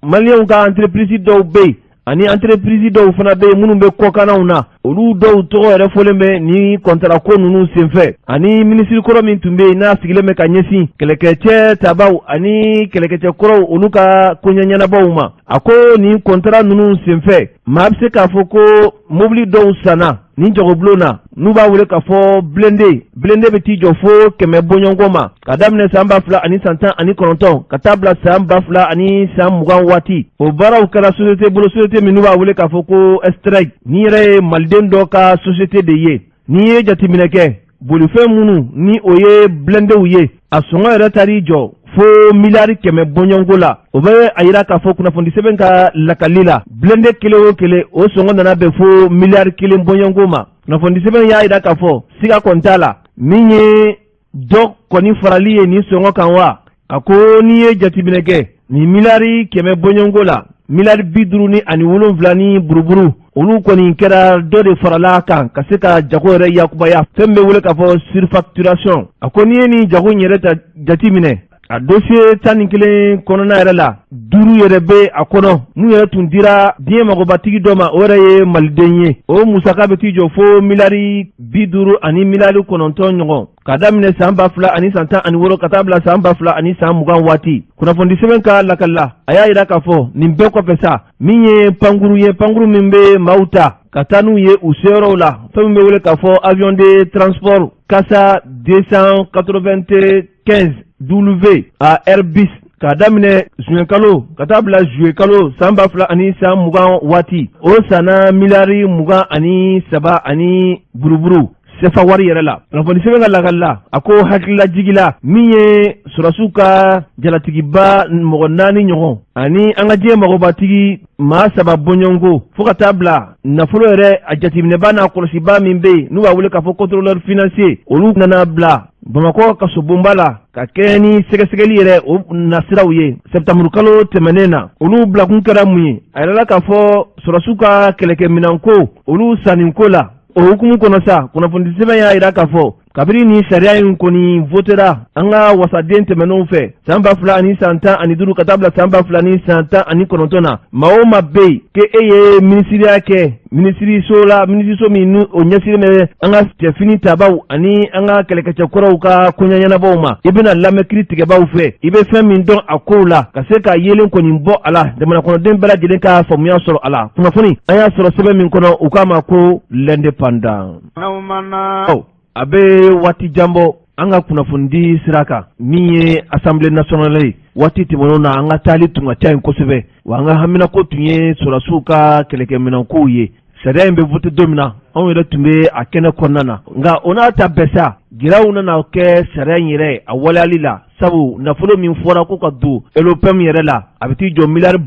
maliyɛnw ka entreprise dɔw bɛ yen, ani entreprise dɔw fana bɛ yen minnu bɛ kɔkannaw na, olu dɔw tɔgɔ yɛrɛ fɔlen bɛ ni contrat ko ninnu senfɛ, ani minisiri kɔrɔ min tun bɛ yen n'a sigilen bɛ ka ɲɛsin kɛlɛkɛcɛ tabaw ani kɛlɛkɛcɛ kɔrɔw, olu ka koɲɛ ɲɛnabɔw ma. A ko nin contrat ninnu senfɛ, maa bɛ se k'a fɔ ko mobili dɔw sanna nin jagobulon na, n'u b'a wele k'a fɔ blindé. Blindé bɛ t'i jɔ fo 100 bɔɲɔgɔnko ma, ka daminɛ san 2019 ka taa bila san 2020 waati. O baaraw kɛra société bolo, société min n'u b'a wele k'a fɔ ko Estreg, ni yɛrɛ ye maliden dɔ ka société de ye. N'i ye jateminɛ kɛ, bolifɛn minnu ni o ye blindéw ye, a sɔngɔ yɛrɛ taar'i jɔ fo miliyari 100 bɔɲɔgɔnko la. O bɛ a yira k'a fɔ kunnafoni sɛbɛn ka lakali la, blindé kelen o kelen, o sɔngɔ nana bɛn fo miliyari 1 bɔɲɔgɔnko ma. Kunnafoni sɛbɛn y'a yira k'a fɔ siga kɔni t'a la, min ye dɔ kɔni farali ye nin sɔngɔ kan wa. A ko n'i ye jateminɛ kɛ nin miliyari 100 bɔɲɔgɔnko la, miliyari 57 ni buruburu, olu kɔni kɛra dɔ de farala kan ka se ka jago yɛrɛ yakubaya, fɛn bɛ wele k'a fɔ surfacturation. A ko n'i ye nin jago in yɛrɛ ta jateminɛ, a dossier 11 kɔnɔna yɛrɛ la, duuru yɛrɛ bɛ a kɔnɔ mun yɛrɛ tun dira diɲɛ magobatigi dɔ ma, o yɛrɛ ye maliden ye. O musaka bɛ t'i jɔ fo miliyari 50 ani miliyari 9 ɲɔgɔn, ka daminɛ san 2016 ka taa bila san 2020 waati. Kunnafoni sɛbɛn ka lakali la, a y'a yira k'a fɔ nin bɛɛ kɔfɛ sa, min ye pankuru ye, pankuru min bɛ maaw ta ka taa n'u ye u seyɔrɔw la, fɛn min bɛ wele k'a fɔ avion de transport CASA 295 W a Airbus, k'a daminɛ zuwɛn kalo ka taa bila juillet kalo san 2020 waati, o sanna miliyari 23 ani buruburu sefa wari yɛrɛ la. Kunnafoni sɛbɛn ka lakali la, a ko hakililajigila, min ye sɔrɔdasiw ka jalatigiba mɔgɔ naani ɲɔgɔn ani an ka diɲɛ magobatigi maa saba bɔɲɔgɔnko, fo ka taa bila nafolo yɛrɛ a jateminɛba n'a kɔlɔsiba min bɛ yen n'u b'a wele k'a fɔ contrôleur financier, olu nana bila. Bamakɔ kasobonba la ka kɛɲɛ ni sɛgɛsɛgɛli yɛrɛ o nasiraw ye sɛtanburukalo tɛmɛnen na, olu bilakun kɛra mun ye? A yirala k'a fɔ sɔrɔsiw ka kɛlɛkɛminɛnko, olu sanniko la. O hukumu kɔnɔ sa, kunnafonidisɛbɛn y'a jira k'a fɔ kabini nin sariya in kɔni votera an ka wasaden tɛmɛnenw fɛ san 2015 ka taa bila san 2019 na, maa o maa bɛ yen k'e ye minisiriya kɛ minisiriso la, minisiriso min ni o ɲɛsinnen bɛ an ka cɛfini tabaw ani an ka kɛlɛkɛcɛkɔrɔw ka koɲɛ ɲɛnabɔw ma, i bɛna lamɛn kiri tigɛbaw fɛ, i bɛ fɛn min dɔn a kow la, ka se ka yeelen kɔni bɔ a la, jamana kɔnɔden bɛɛ lajɛlen ka faamuya sɔrɔ a la. Kunnafoni an y'a sɔrɔ sɛbɛn min kɔnɔ, u k'a ma ko L'Indépendant. A bɛ waati jan bɔ an ka kunnafonidi sira kan, min ye Assemblée nationale ye, waati tɛmɛnenw na, an ka taali tun ka ca yen kosɛbɛ, wa an ka haminako tun ye sɔrɔdasiw ka kɛlɛkɛminɛnkow ye. Sariya in bɛ voté don min na, anw yɛrɛ tun bɛ a kɛnɛ kɔnɔna na. Nka o n'a ta bɛɛ sa, gɛlɛyaw nana kɛ sariya in yɛrɛ a waleyali la, sabu nafolo min fɔra ko ka don LOPM yɛrɛ la, a bɛ t'i jɔ miliyari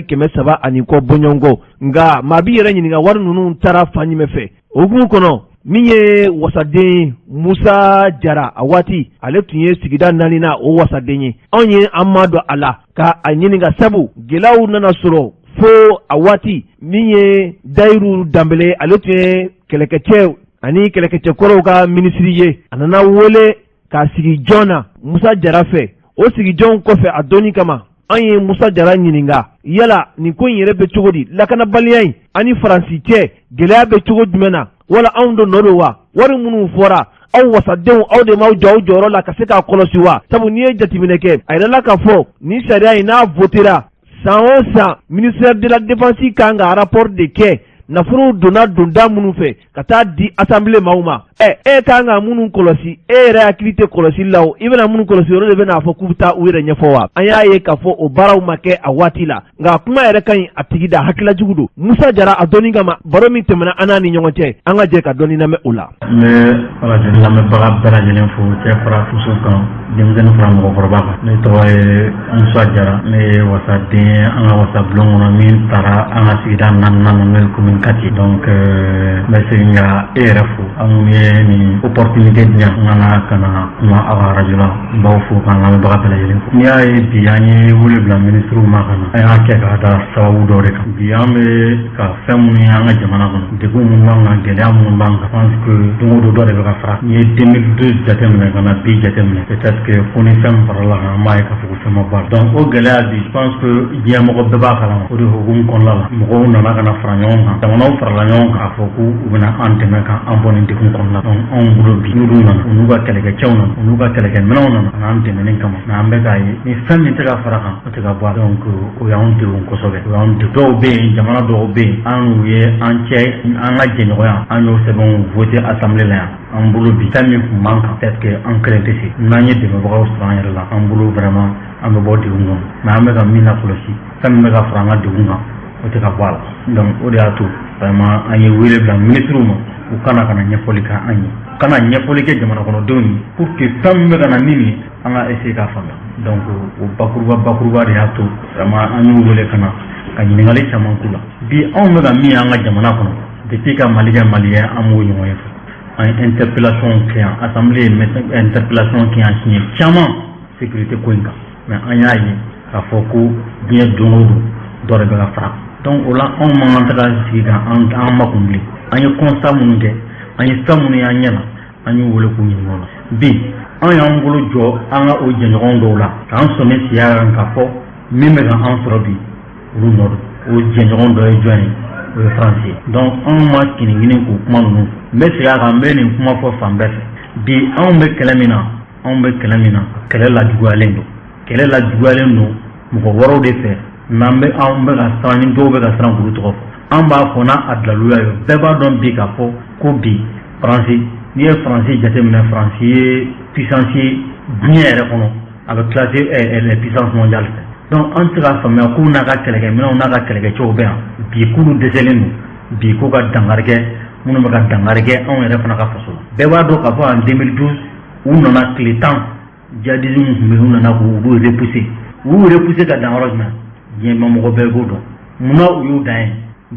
1300 ani kɔ bɔɲɔgɔnko. Nka maa b'i yɛrɛ ɲininka, wari ninnu taara fan jumɛn fɛ? O hukumu kɔnɔ, min ye wasaden Musa Jara, a waati ale tun ye sigida naaninan o wasaden ye, anw ye an ma don a la ka a ɲininka, sabu gɛlɛyaw nana sɔrɔ fo a waati min ye Dayiru Danbele, ale tun ye kɛlɛkɛcɛw ani kɛlɛkɛcɛkɔrɔw ka minisiri ye, a nana wele k'a sigi jɔn na Musa Jara fɛ. O sigijɔn kɔfɛ, a dɔnni kama, an ye Musa Jara ɲininka, yala nin ko in yɛrɛ bɛ cogo di? Lakanabaliya in ani Faransi cɛ gɛlɛya bɛ cogo jumɛn na? Wala anw de nɔ don wa? Wari minnu fɔra, aw wasadenw, aw de m'aw jɔ aw jɔyɔrɔ la ka se k'a kɔlɔsi wa? Sabu n'i ye jateminɛ kɛ, a yirala k'a fɔ nin sariya in n'a votera, san o san ministère de la Défense kan ka rapport de kɛ, nafolow donna donda minnu fɛ ka taa di assemblée maaw ma. Ɛ, e kan ka minnu kɔlɔsi, e yɛrɛ hakili tɛ kɔlɔsi la o, i bɛna minnu kɔlɔsi, olu de bɛna fɔ k'u bɛ taa u yɛrɛ ɲɛfɔ wa? An y'a ye k'a fɔ o baaraw ma kɛ a waati la. Nka kuma yɛrɛ ka ɲi a tigi da, hakililajugu don. Musa Jara, a dɔnni kama, baro min tɛmɛna an n'a ni ɲɔgɔn cɛ, an ka jɛ ka dɔɔni lamɛn o la. N bɛ arajo lamɛnbaga bɛɛ lajɛlen fo, cɛ fara muso kan, denmisɛnnin fara mɔgɔkɔrɔba kan. Ne tɔgɔ ye Musa Jara, ne ye wasaden ye an ka wasabulon kɔnɔ min taara an ka sigida naaninan na, n'o ye commune 4. Donc n bɛ segin ka e yɛrɛ fo, aw minnu ye nin opportunité di yan n ka na ka na kuma aw ka arajo la. N b'aw fo k'an lamɛnbaga bɛɛ lajɛlen fo. N'i y'a ye bi an ye wele bila minisiriw ma ka na, an y'a kɛ k'a da sababu dɔ de kan. Bi an bɛ ka fɛn minnu ye an ka jamana kɔnɔ, degun minnu b'an kan, gɛlɛya minnu b'an kan, pense que don o don dɔ de bɛ ka fara. N'i ye 2012 jateminɛ ka na bi jateminɛ, peut-être que fo ni fɛn min farala kan, an b'a ye k'a fɔ ko fɛn ma bɔ a la. Donc o gɛlɛya bi, je pense que diɲɛ mɔgɔ bɛɛ b'a kalama. O de hukumu kɔnɔna la, mɔgɔw nana ka na fara ɲɔgɔn kan, jamanaw farala ɲɔgɔn kan k'a fɔ k'u bɛna an dɛmɛ ka an bɔ nin degun kɔnɔna la. Donc anw bolo bi, n'olu nana, u n'u ka kɛlɛkɛcɛw nana, u n'u ka kɛlɛkɛminɛnw nana ka n'an dɛmɛni kama, mais an bɛ k'a ye ni fɛn min tɛ ka fara kan, o tɛ ka bɔ a la. Donc o y'anw degun kosɛbɛ, o y'anw degun. Dɔw bɛ yen, jamana dɔw bɛ yen, an n'u ye an cɛ an ka jɛɲɔgɔnya, an y'o sɛbɛnw voté assemblée la yan. An bolo bi, fɛn min tun b'an kan, peut-être que an kelen tɛ se, n'an ye dɛmɛbagaw sɔrɔ an yɛrɛ la, an bolo vraiment an bɛ bɔ degun kɔnɔ. Mais an bɛ ka min lakɔlɔsi, fɛn min bɛ ka fara an ka degun kan, o tɛ ka bɔ a la. Donc o de y'a to vraiment an ye wele bila minisiriw ma, u kana ka na ɲɛfɔli kɛ an ye, u kana ɲɛfɔli kɛ jamana kɔnɔdenw ye, pour que fɛn min bɛ ka na ni nin ye, an ka essayer k'a faamuya. Donc o bakuruba bakuruba de y'a to vraiment an y'u wele ka na ka ɲininkali caman k'u la. Bi anw bɛ ka min ye an ka jamana kɔnɔ, depuis ka Mali kɛ Mali ye, an m'o ɲɔgɔn ye fɔlɔ. An ye interpellation kɛ yan, assemblée ye interpellation kɛ yan siɲɛ caman sécurité ko in kan, mais an y'a ye k'a fɔ ko diɲɛ don o don dɔ de bɛ ka fara. Donc o la, anw man kan tɛ ka sigi ka an makun bilen. An ye constat minnu kɛ, an ye fɛn minnu y'an ɲɛ na, an y'u wele k'u ɲininka o la. Bi an y'an bolo jɔ an ka o jɛɲɔgɔn dɔw la k'an sɔmi siya kan k'a fɔ min bɛ ka an sɔrɔ bi, olu nɔ don. O jɛɲɔgɔn dɔ ye jɔn ye? O ye Faransi ye. Donc anw ma kinigini k'o kuma ninnu. N bɛ segin a kan, n bɛ nin kuma fɔ fan bɛɛ fɛ. Bi anw bɛ kɛlɛ min na, anw bɛ kɛlɛ min na, kɛlɛ lajuguyalen don, kɛlɛ lajuguyalen don mɔgɔ wɛrɛw de fɛ. N'an bɛ, anw bɛ ka siran, ni dɔw bɛ ka siran k'olu tɔgɔ fɔ, an b'a fɔ n'a a daliluya ye. Bɛɛ b'a dɔn bi k'a fɔ ko bi Faransi, n'i ye Faransi jateminɛ, Faransi ye puissance ye diɲɛ yɛrɛ kɔnɔ, a bɛ classé les puissances mondiales fɛ. Donc an tɛ se k'a faamuya k'u n'a ka kɛlɛkɛminɛnw n'a ka kɛlɛkɛcɛw bɛ yan bi, k'olu dɛsɛlen don bi k'u ka dankari kɛ minnu bɛ ka dankari kɛ anw yɛrɛ fana ka faso la. Bɛɛ b'a dɔn k'a fɔ en 2012, u nana tile 10, djihadisme tun bɛ yen, u nana k'u repousser. U y'u repousser ka dan yɔrɔ jumɛn? Diɲɛ mɔgɔ bɛɛ b'o dɔn. Munna u y'u dan yen?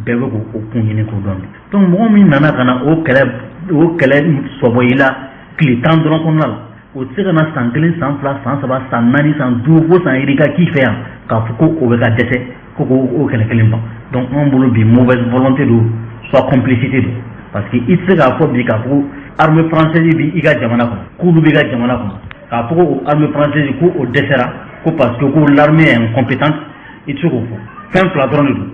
Bɛɛ bɛ k'o kun ɲini k'o dɔn. Donc mɔgɔ min nana ka na o kɛlɛ sɔbɔ i la, Tile 10 dɔrɔn kɔnɔna la, o tɛ se ka na san 1, san 2, san 3, san 4, san 5, fo san yirika k'i fɛ yan k'a fɔ ko o bɛ ka dɛsɛ ko k'o kɛlɛ kelen ban. Donc anw bolo bi, mauvaise volonté don, soit complicité don, parce que i tɛ se k'a fɔ bi k'a fɔ ko armée française bi i ka jamana kɔnɔ, k'olu b'i ka jamana kɔnɔ, k'a fɔ ko armée française ko o dɛsɛra ko parce que ko l'armée est incompétente. I tɛ se k'o fɔ. Fɛn fila dɔrɔn de don: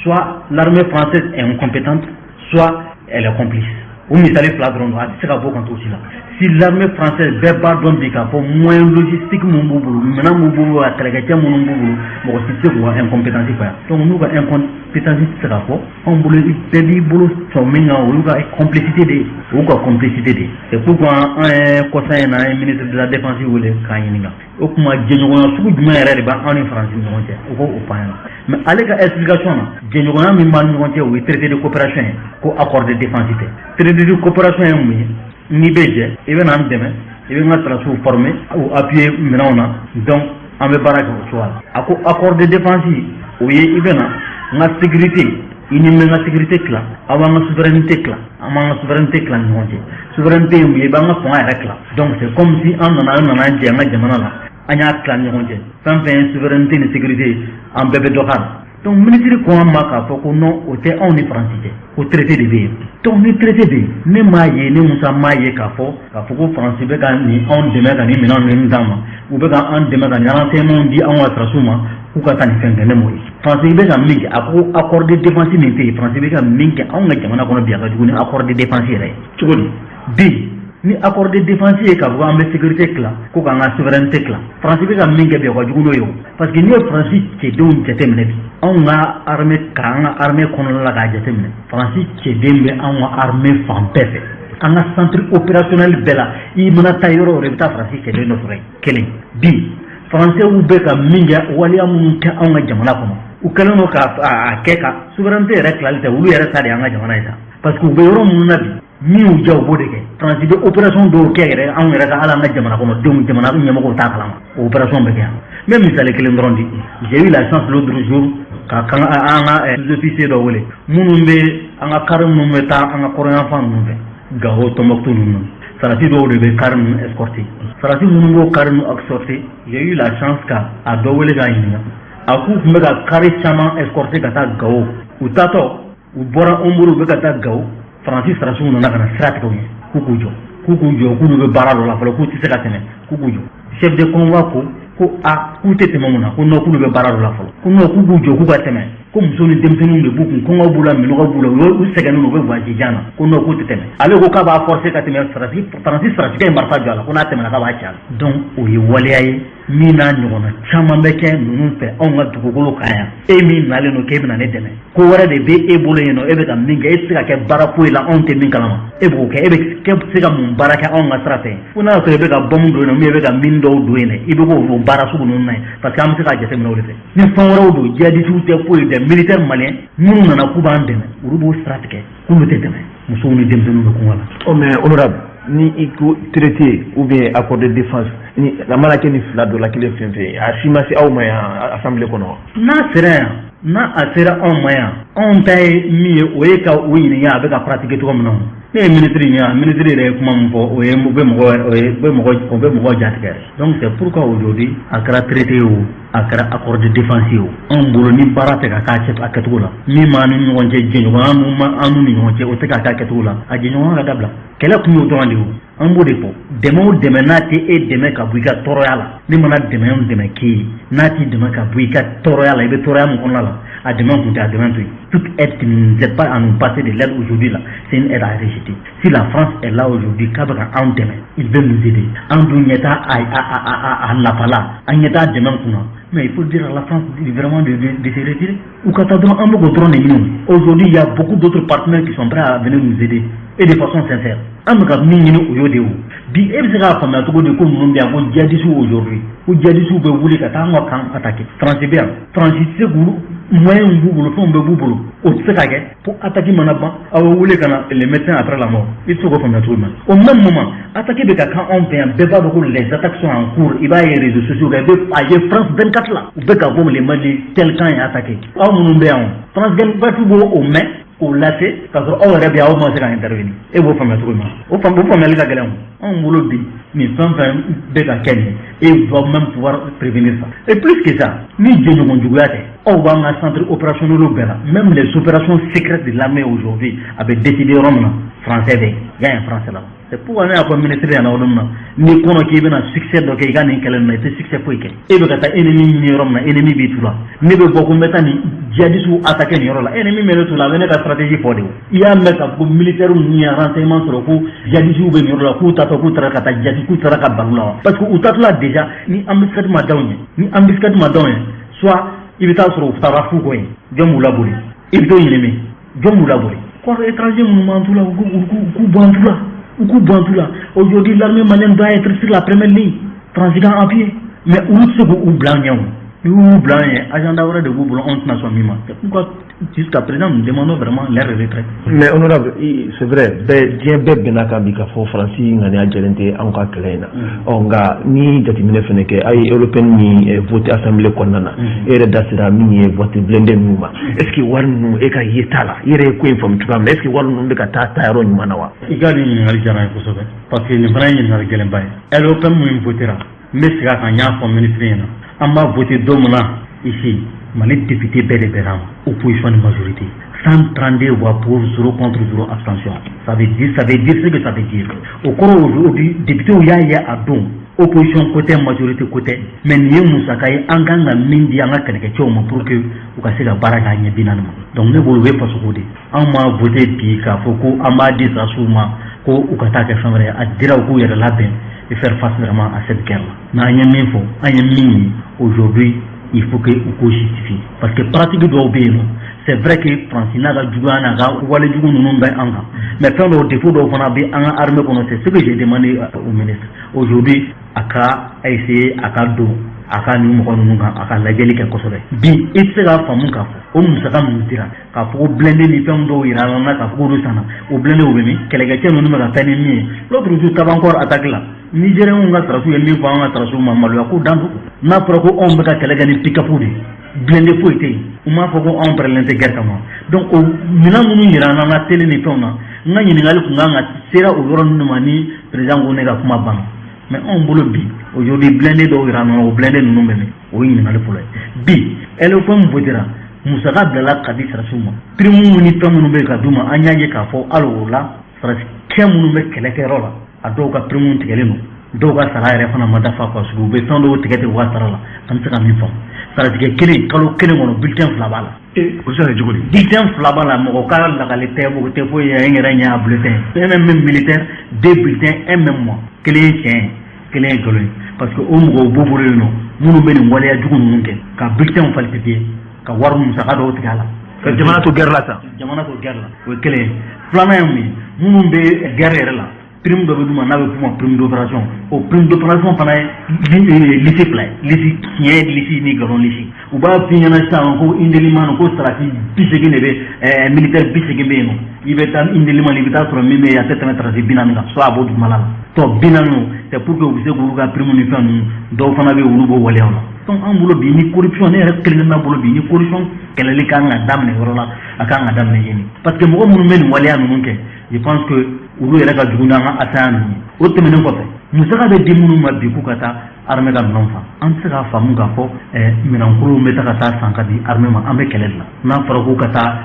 soit l'armée française est incompétente, soit elle est complice. O misali fila dɔrɔn don, a tɛ se ka bɔ kan cogo si la. Si l'armée française, bɛɛ b'a dɔn bi k'a fɔ moyen logistique mun b'u bolo, minɛn mun b'u bolo, a kɛlɛkɛcɛ minnu b'u bolo, mɔgɔ si tɛ se k'u ka incompétence fɔ yan. Donc n'u ka incompétence tɛ se ka fɔ, anw bolo, bɛɛ b'i bolo sɔn min kan, o y'u ka complicité de ye, o y'u ka complicité de ye. C'est pourquoi an ye kɔsa in na, an ye ministre de la Défense wele k'a ɲininka o tuma jɛɲɔgɔnya sugu jumɛn yɛrɛ de b'an ni Faransi ni ɲɔgɔn cɛ. O ko o fɔ an ɲɛna. Mais ale ka explication na, jɛɲɔgɔnya min b'an ni ɲɔgɔn cɛ, o ye traité de coopération ye, ko accord de défense tɛ. Traité de coopération ye mun ye? N'i bɛ jɛ, i bɛ na an dɛmɛ, i bɛ n ka sɔrɔdasiw former, u appuyer minɛnw na, donc an bɛ baara kɛ o cogoya la. A ko accord de défense, o ye i bɛ na n ka sécurité, i ni n bɛ n ka sécurité tila, aw b'an ka souveraineté tila, an b'an ka souveraineté tila ni ɲɔgɔn cɛ. Souveraineté ye mun ye? I b'an ka fanga yɛrɛ tila. Donc c'est comme si an nana, an nana an jɛ an ka jamana la, an y'a tila ni ɲɔgɔn cɛ. Fɛn fɛn ye souveraineté ni sécurité ye, an bɛɛ bɛ dɔ k'a la. Donc ministre ko an ma k'a fɔ ko non, o tɛ anw ni Faransi cɛ, ko traité de bɛ yen. Donc ni traité bɛ yen, ne m'a ye, ne Musa m'a ye k'a fɔ ko Faransi bɛ ka nin anw dɛmɛ ka nin minɛn ninnu d'an ma, u bɛ ka an dɛmɛ ka nin renseignement di anw ka sɔrɔdasiw ma k'u ka taa nin fɛn kɛ. Ne m'o ye. Faransi bɛ ka min kɛ, a ko accord de défense min tɛ yen, Faransi bɛ ka min kɛ anw ka jamana kɔnɔ bi, a ka jugu ni accord de défense yɛrɛ ye. Cogo di? Bi, ni accord de défense ye k'a fɔ an bɛ sécurité tila, ko k'an ka souveraineté tila, Faransi bɛ ka min kɛ bi, a ka jugu n'o ye o. Parce que n'i ye Faransi cɛdenw jateminɛ bi, anw ka armée, k'an ka armée kɔnɔna la k'a jateminɛ, Faransi cɛden bɛ anw ka armée fan bɛɛ fɛ, an ka centre opérationnel bɛɛ la. I mana taa yɔrɔ o yɔrɔ, i bɛ taa Faransi cɛden dɔ sɔrɔ yen kelen. Bi, Faransɛw bɛ ka min kɛ, waleya minnu kɛ anw ka jamana kɔnɔ, u kɛlen don k'a kɛ ka souveraineté yɛrɛ tilali tɛ, olu yɛrɛ ta de y'an ka jamana ye sa. Parce que u bɛ yɔrɔ minnu na bi, min y'u diya, u b'o de kɛ. Faransi bɛ opération dɔw kɛ yɛrɛ, anw yɛrɛ ka, hali an ka jamana kɔnɔdenw, jamana ɲɛmɔgɔw t'a kalama, o opération bɛ kɛ yan. N bɛ misali kelen dɔrɔn di. J'ai eu la chance l'autre jour ka kan an ka sous-officier dɔ wele, minnu bɛ an ka car minnu bɛ taa an ka kɔrɔnyanfan ninnu fɛ, Gawo, Tɔnbɔkutu ninnu, sɔrɔdasi dɔw de bɛ car ninnu escorter. Sɔrɔdasi minnu b'o car ninnu escorter, j'ai eu la chance ka a dɔ wele k'a ɲininka. A k'u tun bɛ ka car caman escorter ka taa Gawo. U taatɔ, u bɔra Hombori, u bɛ ka taa Gawo, Faransi sɔrɔdasiw nana ka na sira tigɛ u ɲɛ k'u k'u jɔ, k'u k'u jɔ, k'olu bɛ baara dɔ la fɔlɔ, k'u tɛ se ka tɛmɛ, k'u k'u jɔ. Chef de convoi ko ko a k'u tɛ tɛmɛ mun na? Ko non, k'olu bɛ baara dɔ la fɔlɔ. Ko non, k'u k'u jɔ, k'u ka tɛmɛ, ko muso ni denmisɛnninw de b'u kun, kɔngɔ b'u la, minɔgɔ b'u la, u sɛgɛnnen don, u bɛ voyage jan na. Ko non, k'u tɛ tɛmɛ. Ale ko k'a b'a forcer ka tɛmɛ. Faransi sɔrɔdasikɛ ye marifa jɔ a la, ko n'a tɛmɛna, k'a b'a ci a la. Donc o ye waleya ye min n'a ɲɔgɔnna caman bɛ kɛ ninnu fɛ anw ka dugukolo kan yan. E min nalen don k'e bɛna ne dɛmɛ, ko wɛrɛ de bɛ e bolo yen nɔ, e bɛ ka min kɛ, e tɛ se ka kɛ baara foyi la anw tɛ min kalama. E b'o kɛ, e bɛ se ka mun baara kɛ anw ka sira fɛ? Fo n'a y'a sɔrɔ e bɛ ka bombe don yen nɔ, min e bɛ ka mine dɔw don yen dɛ, i bɛ k'o baara sugu ninnu na yen, parce que an bɛ se k'a jateminɛ o de fɛ. Ni fɛn wɛrɛw don, djihadistes tɛ, foyi tɛ, militaire malien minnu nana k'u b'an dɛmɛ, olu b'o sira tigɛ k'olu tɛ tɛmɛ, musow ni denmisɛnninw bɛ kɔngɔ la. Ɔ mais honorable, ni i ko traité ou bien accord de défense, ni a mana kɛ ni fila dɔ la kelen fɛn fɛn, a si ma se aw ma yan assemblée kɔnɔ? N'a sera yan, n'a a sera anw ma yan, anw ta ye min ye, o ye ka u ɲininka a bɛ ka pratiquer cogo min na. Ne ye ministre ɲininka, ministre yɛrɛ ye kuma min fɔ, o ye o bɛ mɔgɔ o ye bɛ mɔgɔ o bɛ mɔgɔ jatigɛ. Donc c'est pourquoi aujourd'hui, a kɛra traité ye o, a kɛra accord de défense ye o, anw bolo, ni baara tɛ ka k'a a kɛcogo la, min b'an ni ɲɔgɔn cɛ, jɛɲɔgɔnya min b'an n'u ni ɲɔgɔn cɛ, o tɛ ka k'a kɛcogo la, a jɛɲɔgɔnya ka dabila. Kɛlɛ kun y'o dɔrɔn de ye o. An b'o de fɔ: dɛmɛ o dɛmɛ, n'a tɛ e dɛmɛ ka bɔ i ka tɔɔrɔya la, ne mana dɛmɛ o dɛmɛ k'e ye, n'a t'i dɛmɛ ka bɔ i ka tɔɔrɔya la, i bɛ tɔɔrɔya min kɔnɔna la, a dɛmɛ kun tɛ, a dɛmɛ to yen. Toute aide qui ne nous aide pas à nous passer de l'aide aujourd'hui là, c'est une aide à rejeter. Si la France est là aujourd'hui k'a bɛ ka anw dɛmɛ, il veut nous aider, an dun ɲɛ t'a a nafa la, an ɲɛ t'a dɛmɛ kunna, mais il faut dire à la France vraiment de se retirer. U ka taa dɔrɔn, an bɛ k'o dɔrɔn de ɲini. Aujourd'hui, il y a beaucoup d'autres partenaires qui sont prêts à venir nous aider et de façon sincère. An bɛ ka min ɲini, o y'o de ye. O bi, e bɛ se k'a faamuya cogo di ko ninnu bɛ yan, ko djihadistes aujourd'hui, ko djihadistes bɛ wuli ka taa an ka camp attaquer? Faransi bɛ yan, Faransi tɛ se k'olu, moyens b'u bolo, fɛnw bɛɛ b'u bolo, o tɛ se ka kɛ fo attaque mana ban, aw bɛ wuli ka na les médecins après la mort. I tɛ se k'o faamuya cogo min na? Au même moment, attaque bɛ ka kan anw fɛ yan, bɛɛ b'a dɔn ko les attaques sont en cours. I b'a ye réseaux sociaux kan, i bɛ a ye France 24 la, u bɛ ka fɔ les Mali, tel camp est attaqué. Aw minnu bɛ yan, France 24 b'o o mɛn. K'o lase k'a sɔrɔ aw yɛrɛ bɛ aw ma se ka intervenir. E b'o faamuya cogo min na, o faamuyali ka gɛlɛn. O anw bolo bi, nin fɛn fɛn bɛ ka kɛ nin, e doit même pouvoir prévenir ça. Et plus que ça, ni jɛɲɔgɔn juguya tɛ, aw b'an ka centre opérationnel bɛɛ la, même les opérations secrètes de l'armée aujourd'hui, a bɛ décider yɔrɔ min na, français bɛ yen, y a un français là. C'est pourquoi ne y'a fɔ ministre ɲɛna o don min na, n'i kɔnɔ k'i bɛna succès dɔ kɛ i ka nin kɛlɛ nin na, i tɛ succès foyi kɛ. E bɛ ka taa ennemi ɲini yɔrɔ min na, ennemi b'i tu la. Ne bɛ bɔ ko n bɛ taa nin djihadistes attaquer nin yɔrɔ la, ennemi bɛ ne tu la, a bɛ ne ka stratégie fɔ de. O i y'a mɛn k'a fɔ ko militaires ninnu ye renseignement sɔrɔ ko djihadistes bɛ nin yɔrɔ la, k'u taatɔ, k'u taara ka taa djihadistes, k'u taara ka balo la wa? Parce que u taatɔla déjà, ni embuscade ma d'aw ɲɛ, ni embuscade ma d'aw ɲɛ, soit i bɛ taa sɔrɔ u taara fu kɔ yen, jɔn b'u laboli? I bɛ t'o ɲini min, jɔn b'u laboli? Corps étranger minnu b'an tu la, u k'u bɔ an tu la, u k'u bɔ an tu la. Aujourd'hui, l'armée malienne doit être sur la première ligne, transitant à pied, mais olu tɛ se k'u bila an ɲɛ. O n'u y'u bila an ɲɛ, agenda wɛrɛ de b'u bolo, anw tɛna sɔn min ma. C'est pourquoi jusqu'à présent, nous demandons vraiment leur retrait. Mais honorable, c'est vrai, bɛɛ, diɲɛ bɛɛ bɛnna kan bi k'a fɔ Faransi ŋaniya jɛlen tɛ anw ka kɛlɛ in na. Ɔ nka ni jateminɛ fɛnɛ kɛ, a ye européenne min voté assemblée kɔnɔna na, e yɛrɛ da sera min ye voiture blindée ninnu ma, est ce que wari ninnu, e ka yeta la, i yɛrɛ ye ko in faamu cogoya min na, est ce que wari ninnu bɛ ka taa taayɔrɔ ɲuman na wa? I ka nin ɲininkali diyara n ye kosɛbɛ, parce que nin fana ye ɲininkali gɛlɛnba ye. LOPM min votera, n bɛ segin a kan, n y'a fɔ ministre ɲɛna, an b'a voté don min na ici, Mali député bɛɛ de bɛnna ma, opposition ni majorité, 132 voix pour, 0 contre, 0 abstention. Ça veut dire ce que ça veut dire. O kɔrɔ, aujourd'hui, député y'a ye a don, opposition ko tɛ, majorité ko tɛ, mais nin ye musaka ye an kan ka min di an ka kɛlɛkɛcɛw ma pour que u ka se ka baara kɛ a ɲɛ 40 ma. Donc ne bolo, u bɛ fasoko de. Anw ma voté bi k'a fɔ ko an b'a di sɔrɔdasiw ma ko u ka taa kɛ fɛn wɛrɛ ye. A dira u k'u yɛrɛ labɛn et faire face vraiment à cette guerre là. Mais an ye min fɔ, an ye min ye aujourd'hui, il faut que u k'o justifier, parce que pratique dɔw bɛ yen nɔ, c'est vrai que Faransi n'a ka juguya n'a ka walejugu ninnu bɛ an kan, mais fɛn dɔw, défaut dɔw fana bɛ an ka armée kɔnɔ. C'est ce que j'ai demandé au ministre aujourd'hui, a ka essayer a ka don a ka nin mɔgɔ ninnu kan, a ka lajɛli kɛ kosɛbɛ. Bi i tɛ se k'a faamu k'a fɔ o musaka ninnu dira k'a fɔ ko blindé ni fɛn dɔw yira an na k'a fɔ k'olu sanna. O blindé bɛ min? Kɛlɛkɛcɛ ninnu bɛ ka taa ni min ye, l'autre jour Tabankɔrɔ attaque la, Nigériens ka sɔrɔdasiw ye min fɔ an ka sɔrɔdasiw ma, maloya ko dan don. N'a fɔra ko anw bɛ ka kɛlɛ kɛ ni pick-up de ye, blindé foyi tɛ yen, u m'a fɔ ko anw pɛrɛlen tɛ guerre kama. Donc o minɛn minnu yira an na télé ni fɛnw na, n ka ɲininkali tun kan ka sera o yɔrɔ ninnu ma ni président ko ne ka kuma banna. Mais anw bolo bi, aujourd'hui, blindé dɔw yira an na, o blindé ninnu bɛ min? O ye ɲininkali fɔlɔ ye. Bi LOPM votera, musaka bilala ka di sɔrɔdasiw ma, prime ni fɛn minnu bɛ ka d'u ma, an y'a ye k'a fɔ hali o la, sɔrɔdasikɛ minnu bɛ kɛlɛkɛyɔrɔ la, a dɔw ka prime tigɛlen don, dɔw ka sara yɛrɛ fana ma dafa, parce que u bɛ fɛn dɔw tigɛ tigɛ u ka sara la. An bɛ se ka min faamu, saratigɛ kelen, kalo kelen kɔnɔ, bulletin 2 b'a la. O bɛ se ka kɛ cogo di? Bulletin 2 b'a la, mɔgɔ ka lakali tɛ, o tɛ foyi ye, n yɛrɛ ɲɛ a bulletin. Un même militaire, deux bulletins un même mois, kelen ye tiɲɛ ye, kelen ye nkalon ye, parce que o mɔgɔw b'u bolo yen nɔ minnu bɛ nin waleya jugu ninnu kɛ, ka bulletin falsifier, ka wari musaka dɔw tigɛ a la. Ka jamana to guerre la sa. Jamana to guerre la, o ye kelen ye. Filanan ye mun ye? Minnu bɛ guerre yɛrɛ la, prime dɔ bɛ d'u ma n'a bɛ f'o ma prime d'opération. O prime d'opération fana ye liste 2 ye, liste tiɲɛ, liste ni nkalon liste. U b'a f'i ɲɛna sisan ko Indelimane, ko sarasi 80 de bɛ, militaire 80 bɛ yen nɔ. I bɛ taa Indelimane, i bɛ taa sɔrɔ min bɛ yen, a tɛ tɛmɛ sarasi 40 kan, soit a b'o dugumala la tɔ 40 o. C'est pour que u bɛ se k'olu ka prime ni fɛn ninnu dɔw fana bɛ yen, olu b'o waleyaw la. Donc an bolo bi, ni corruption, ne yɛrɛ kelen kelenna bolo bi, ni corruption kɛlɛli kan ka daminɛ yɔrɔ la, a kan ka daminɛ yen, parce que mɔgɔ minnu bɛ nin waleya ninnu kɛ, je pense que olu yɛrɛ ka jugu n'an ka asaya ninnu ye. O tɛmɛnen kɔfɛ, musaka bɛ di minnu ma bi k'u ka taa armée ka minɛnw san, an tɛ se k'a faamu k'a fɔ minɛnkolonw bɛ taa ka taa san ka di armée ma. An bɛ kɛlɛ de la. N'a fɔra k'u ka taa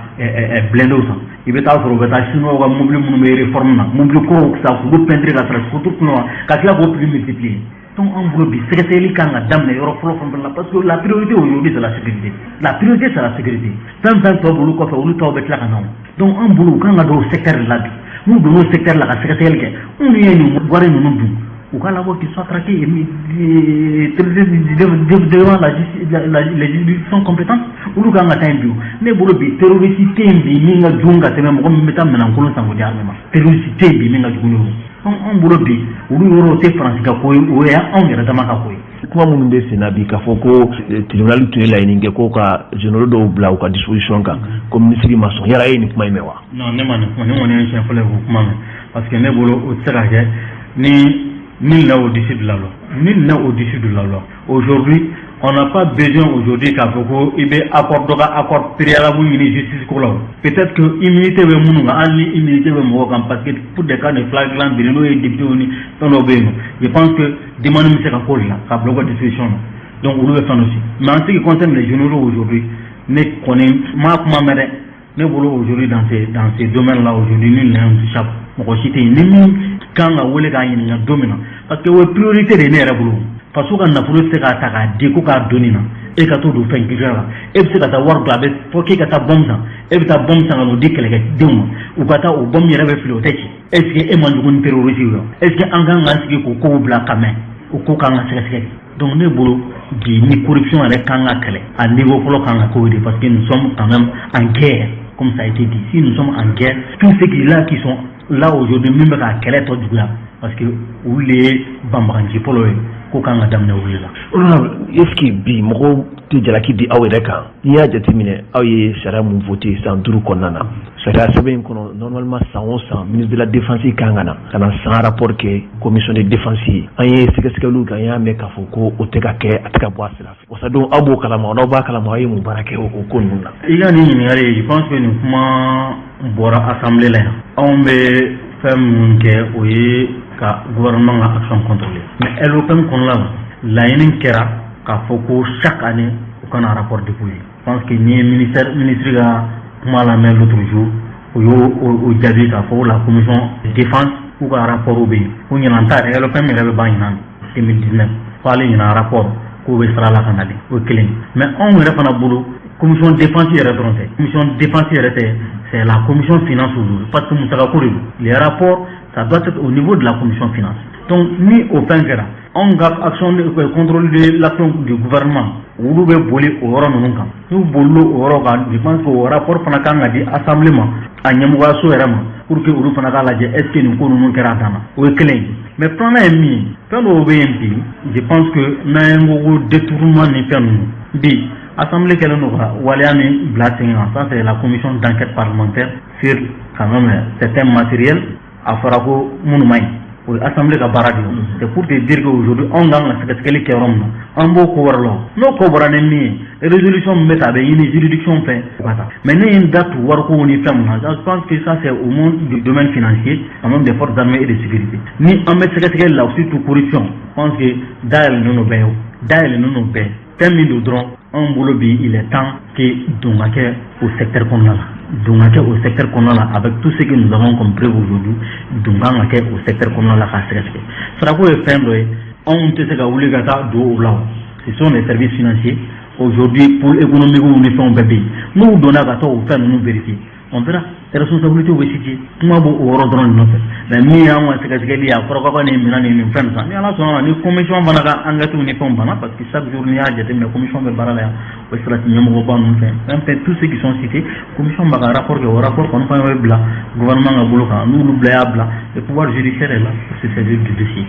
blindéw san, i bɛ taa sɔrɔ u bɛ taa chinois ka mobili minnu bɛ réforme na, mobili kɔrɔw san k'olu peinture ka sɔrɔ surtout kɔnɔ, ka tila k'o prix multiplier. Donc an bolo bi, sɛgɛsɛgɛli kan ka daminɛ yɔrɔ fɔlɔ fɔlɔ la, parce que la priorité aujourd'hui, c'est la sécurité. La priorité, c'est la sécurité. Fɛn fɛn tɔ b'olu kɔfɛ, olu tɔw bɛ tila ka na o. Donc an bolo, u kan ka don o secteur de la bi. N'u donna o secteur la ka sɛgɛsɛgɛli kɛ, minnu ye nin wari ninnu dun, u ka labɔ, qu'ils soient traqués et devant la juridiction compétente. Olu kan ka taa yen bi. Ne bolo bi, terroriste tɛ yen bi min ka jugu ka tɛmɛ mɔgɔ min bɛ taa minɛnkolon san k'o di armée ma. Terroriste tɛ yen bi min ka jugu n'o ye. Donc anw bolo bi, olu yɔrɔw tɛ Faransi ka ko ye, o ye anw yɛrɛ dama ka ko ye. Kuma minnu bɛ sen na bi k'a fɔ ko tribunal tun ye laɲini kɛ ko ka généraux dɔw bila u ka disposition kan, ko minisiri ma sɔn, yala e ye nin kuma in mɛn wa? Non, ne ma nin kuma, ne kɔni ye siɲɛ fɔlɔ ye k'o kuma mɛn, parce que ne bolo, o tɛ se ka kɛ ni nul n'est au-dessus de la loi. Nul n'est au-dessus de la loi. Aujourd'hui, On n'a pas besoin aujourd'hui k'a fɔ ko i bɛ accord dɔ ka accord préalable ɲini justice ko la. O peut-être que immunité bɛ minnu kan, hali ni immunité bɛ mɔgɔw kan, parce que pour des cas de flagrant délit, n'o ye député ni fɛn dɔw bɛ yen nɔ, je pense que demande bɛ se ka k'o de la ka bila u ka disposition na. Donc olu bɛ fɛn dɔ si. Mais en ce qui concerne les généraux aujourd'hui, ne kɔni m'a kuma mɛn dɛ. Ne bolo, aujourd'hui, dans ces domaines là aujourd'hui, nul n'est intouchable. Mɔgɔ si tɛ yen ni min kan ka wele k'a ɲininka don min na, parce que o ye priorité de ye ne yɛrɛ bolo. Faso ka nafolo tɛ se k'a ta k'a di ko k'a don nin na, e ka t'o don fɛn giriya la. E bɛ se ka taa wari don, a bɛ fɔ k'e ka taa bombe san, e bɛ taa bombe san ka n'o di kɛlɛkɛdenw ma, u ka taa o bombe yɛrɛ bɛ fili, o tɛ ci. Est ce que e man jugu ni terroriste ye wa? Est ce que an kan k'an sigi k'o kow bila ka mɛn? O ko kan ka sɛgɛsɛgɛ. Donc ne bolo bi, ni corruption yɛrɛ kan ka kɛlɛ, a niveau fɔlɔ kan ka k'o de, parce que nous sommes quand même en guerre, comme ça a été dit. Si nous sommes en guerre, tous ceux qui là qui sont là aujourd'hui, min bɛ ka kɛlɛ tɔ juguya, parce que olu de ye banbaganci fɔlɔ ye, ko kan ka daminɛ olu de la. Honorable, est ce que bi mɔgɔw tɛ jalaki di aw yɛrɛ kan? N'i y'a jateminɛ, aw ye sariya mun voté san 5 kɔnɔna na, sariya sɛbɛn in kɔnɔ, normalement san o san, ministre de la Défense kan ka na ka na san rapport kɛ commission de défense ye. An ye sɛgɛsɛgɛliw kɛ, an y'a mɛn k'a fɔ ko o tɛ ka kɛ, a tɛ ka bɔ a sira fɛ. Wasadenw, aw b'o kalama, n'aw b'a kalama, aw ye mun baara kɛ o ko ninnu na? I ka nin ɲininkali, je pense que nin kuma bɔra assemblée la yan. Anw bɛ fɛn minnu kɛ, o ye ka gouvernement ka action contrôler. Mais LOPM kɔnɔna la, laɲini kɛra k'a fɔ ko chaque année u kana rapport déposer. Je pense que n'i ye ministère ministre ka kuma lamɛn l'autre jour, o y'o o jaabi k'a fɔ ko la commission défense k'u ka rapport bɛ yen, ko ɲinan ta yɛrɛ, LOPM yɛrɛ bɛ ban ɲinan 2019, ko ale ɲinan rapport k'o bɛ sira la ka nalen. O ye kelen. Mais anw yɛrɛ fana bolo, commission défense yɛrɛ dɔrɔn tɛ, commission défense yɛrɛ tɛ, c'est la commission finance aujourd'hui, parce que musaka ko de don. Les rapports, ça doit être au niveau de la commission finance. Donc ni o fɛn kɛra, anw ka action de contrôle de l'action du gouvernement, olu bɛ boli o yɔrɔ ninnu kan. N'u bolila o yɔrɔ kan, je pense que o rapport fana kan ka di assemblée ma, a ɲɛmɔgɔyaso yɛrɛ ma, pour que olu fana k'a lajɛ est ce que nin ko ninnu kɛra a dan na. O ye kelen ye. Mais filanan ye min ye, fɛn dɔw bɛ yen bi, je pense que n'an ko ko détournement ni fɛn ninnu, bi assemblée kɛlen don ka waleya min bila sen kan, ça c'est la commission d'enquête parlementaire sur quand même certains matériels a fɔra ko minnu ma ɲi. O ye assemblée ka baara de ye. C'est pour te dire que aujourd'hui, anw kan ka sɛgɛsɛgɛli kɛ yɔrɔ min na, an b'o ko wɛrɛ la. N'o ko bɔra ni min ye, résolution min bɛ ta, a bɛ ɲini juridiction fɛ o ka taa. Mais ne ye n da tu wariko ni fɛn mun na, je pense que ça c'est au monde du domaine financier quand même des forces armées et de sécurité. Ni an bɛ sɛgɛsɛgɛli la, surtout corruption, je pense que dayɛlɛnnen don bɛɛ ye, o dayɛlɛnnen don bɛɛ. Fɛn min don dɔrɔn, anw bolo bi, il est temps que don ka kɛ o secteur kɔnɔna la, don ka kɛ o secteur kɔnɔna la. Avec tout ce que nous avons comme preuve aujourd'hui, don kan ka kɛ o secteur kɔnɔna la k'a sɛgɛsɛgɛ. Sarako ye fɛn dɔ ye, anw tɛ se ka wuli ka taa don o la. O ce sont les services financiers aujourd'hui, pôle économique ni fɛnw bɛɛ bɛ yen. N'u donna ka taa o fɛn ninnu vérifier, on verra, responsabilité bɛ situer. Kuma b'o o yɔrɔ dɔrɔn de nɔfɛ. Mais min y'anw ka sɛgɛsɛgɛli ye, a fɔra k'aw ka nin minɛn nin nin fɛn san, ni Ala sɔnna ma, ni commission fana ka enquête ni fɛnw banna, parce que chaque jour n'i y'a jateminɛ, commission bɛ baara la yan, o sirasi ɲɛmɔgɔba ninnu fɛ, fɛn fɛn, tous ceux qui sont cités, commission b'a ka rapport kɛ. O rapport kɔni fana bɛ bila gouvernement ka bolo kan. N'olu bila y'a bila, le pouvoir judiciaire est là pour se saisir du dossier.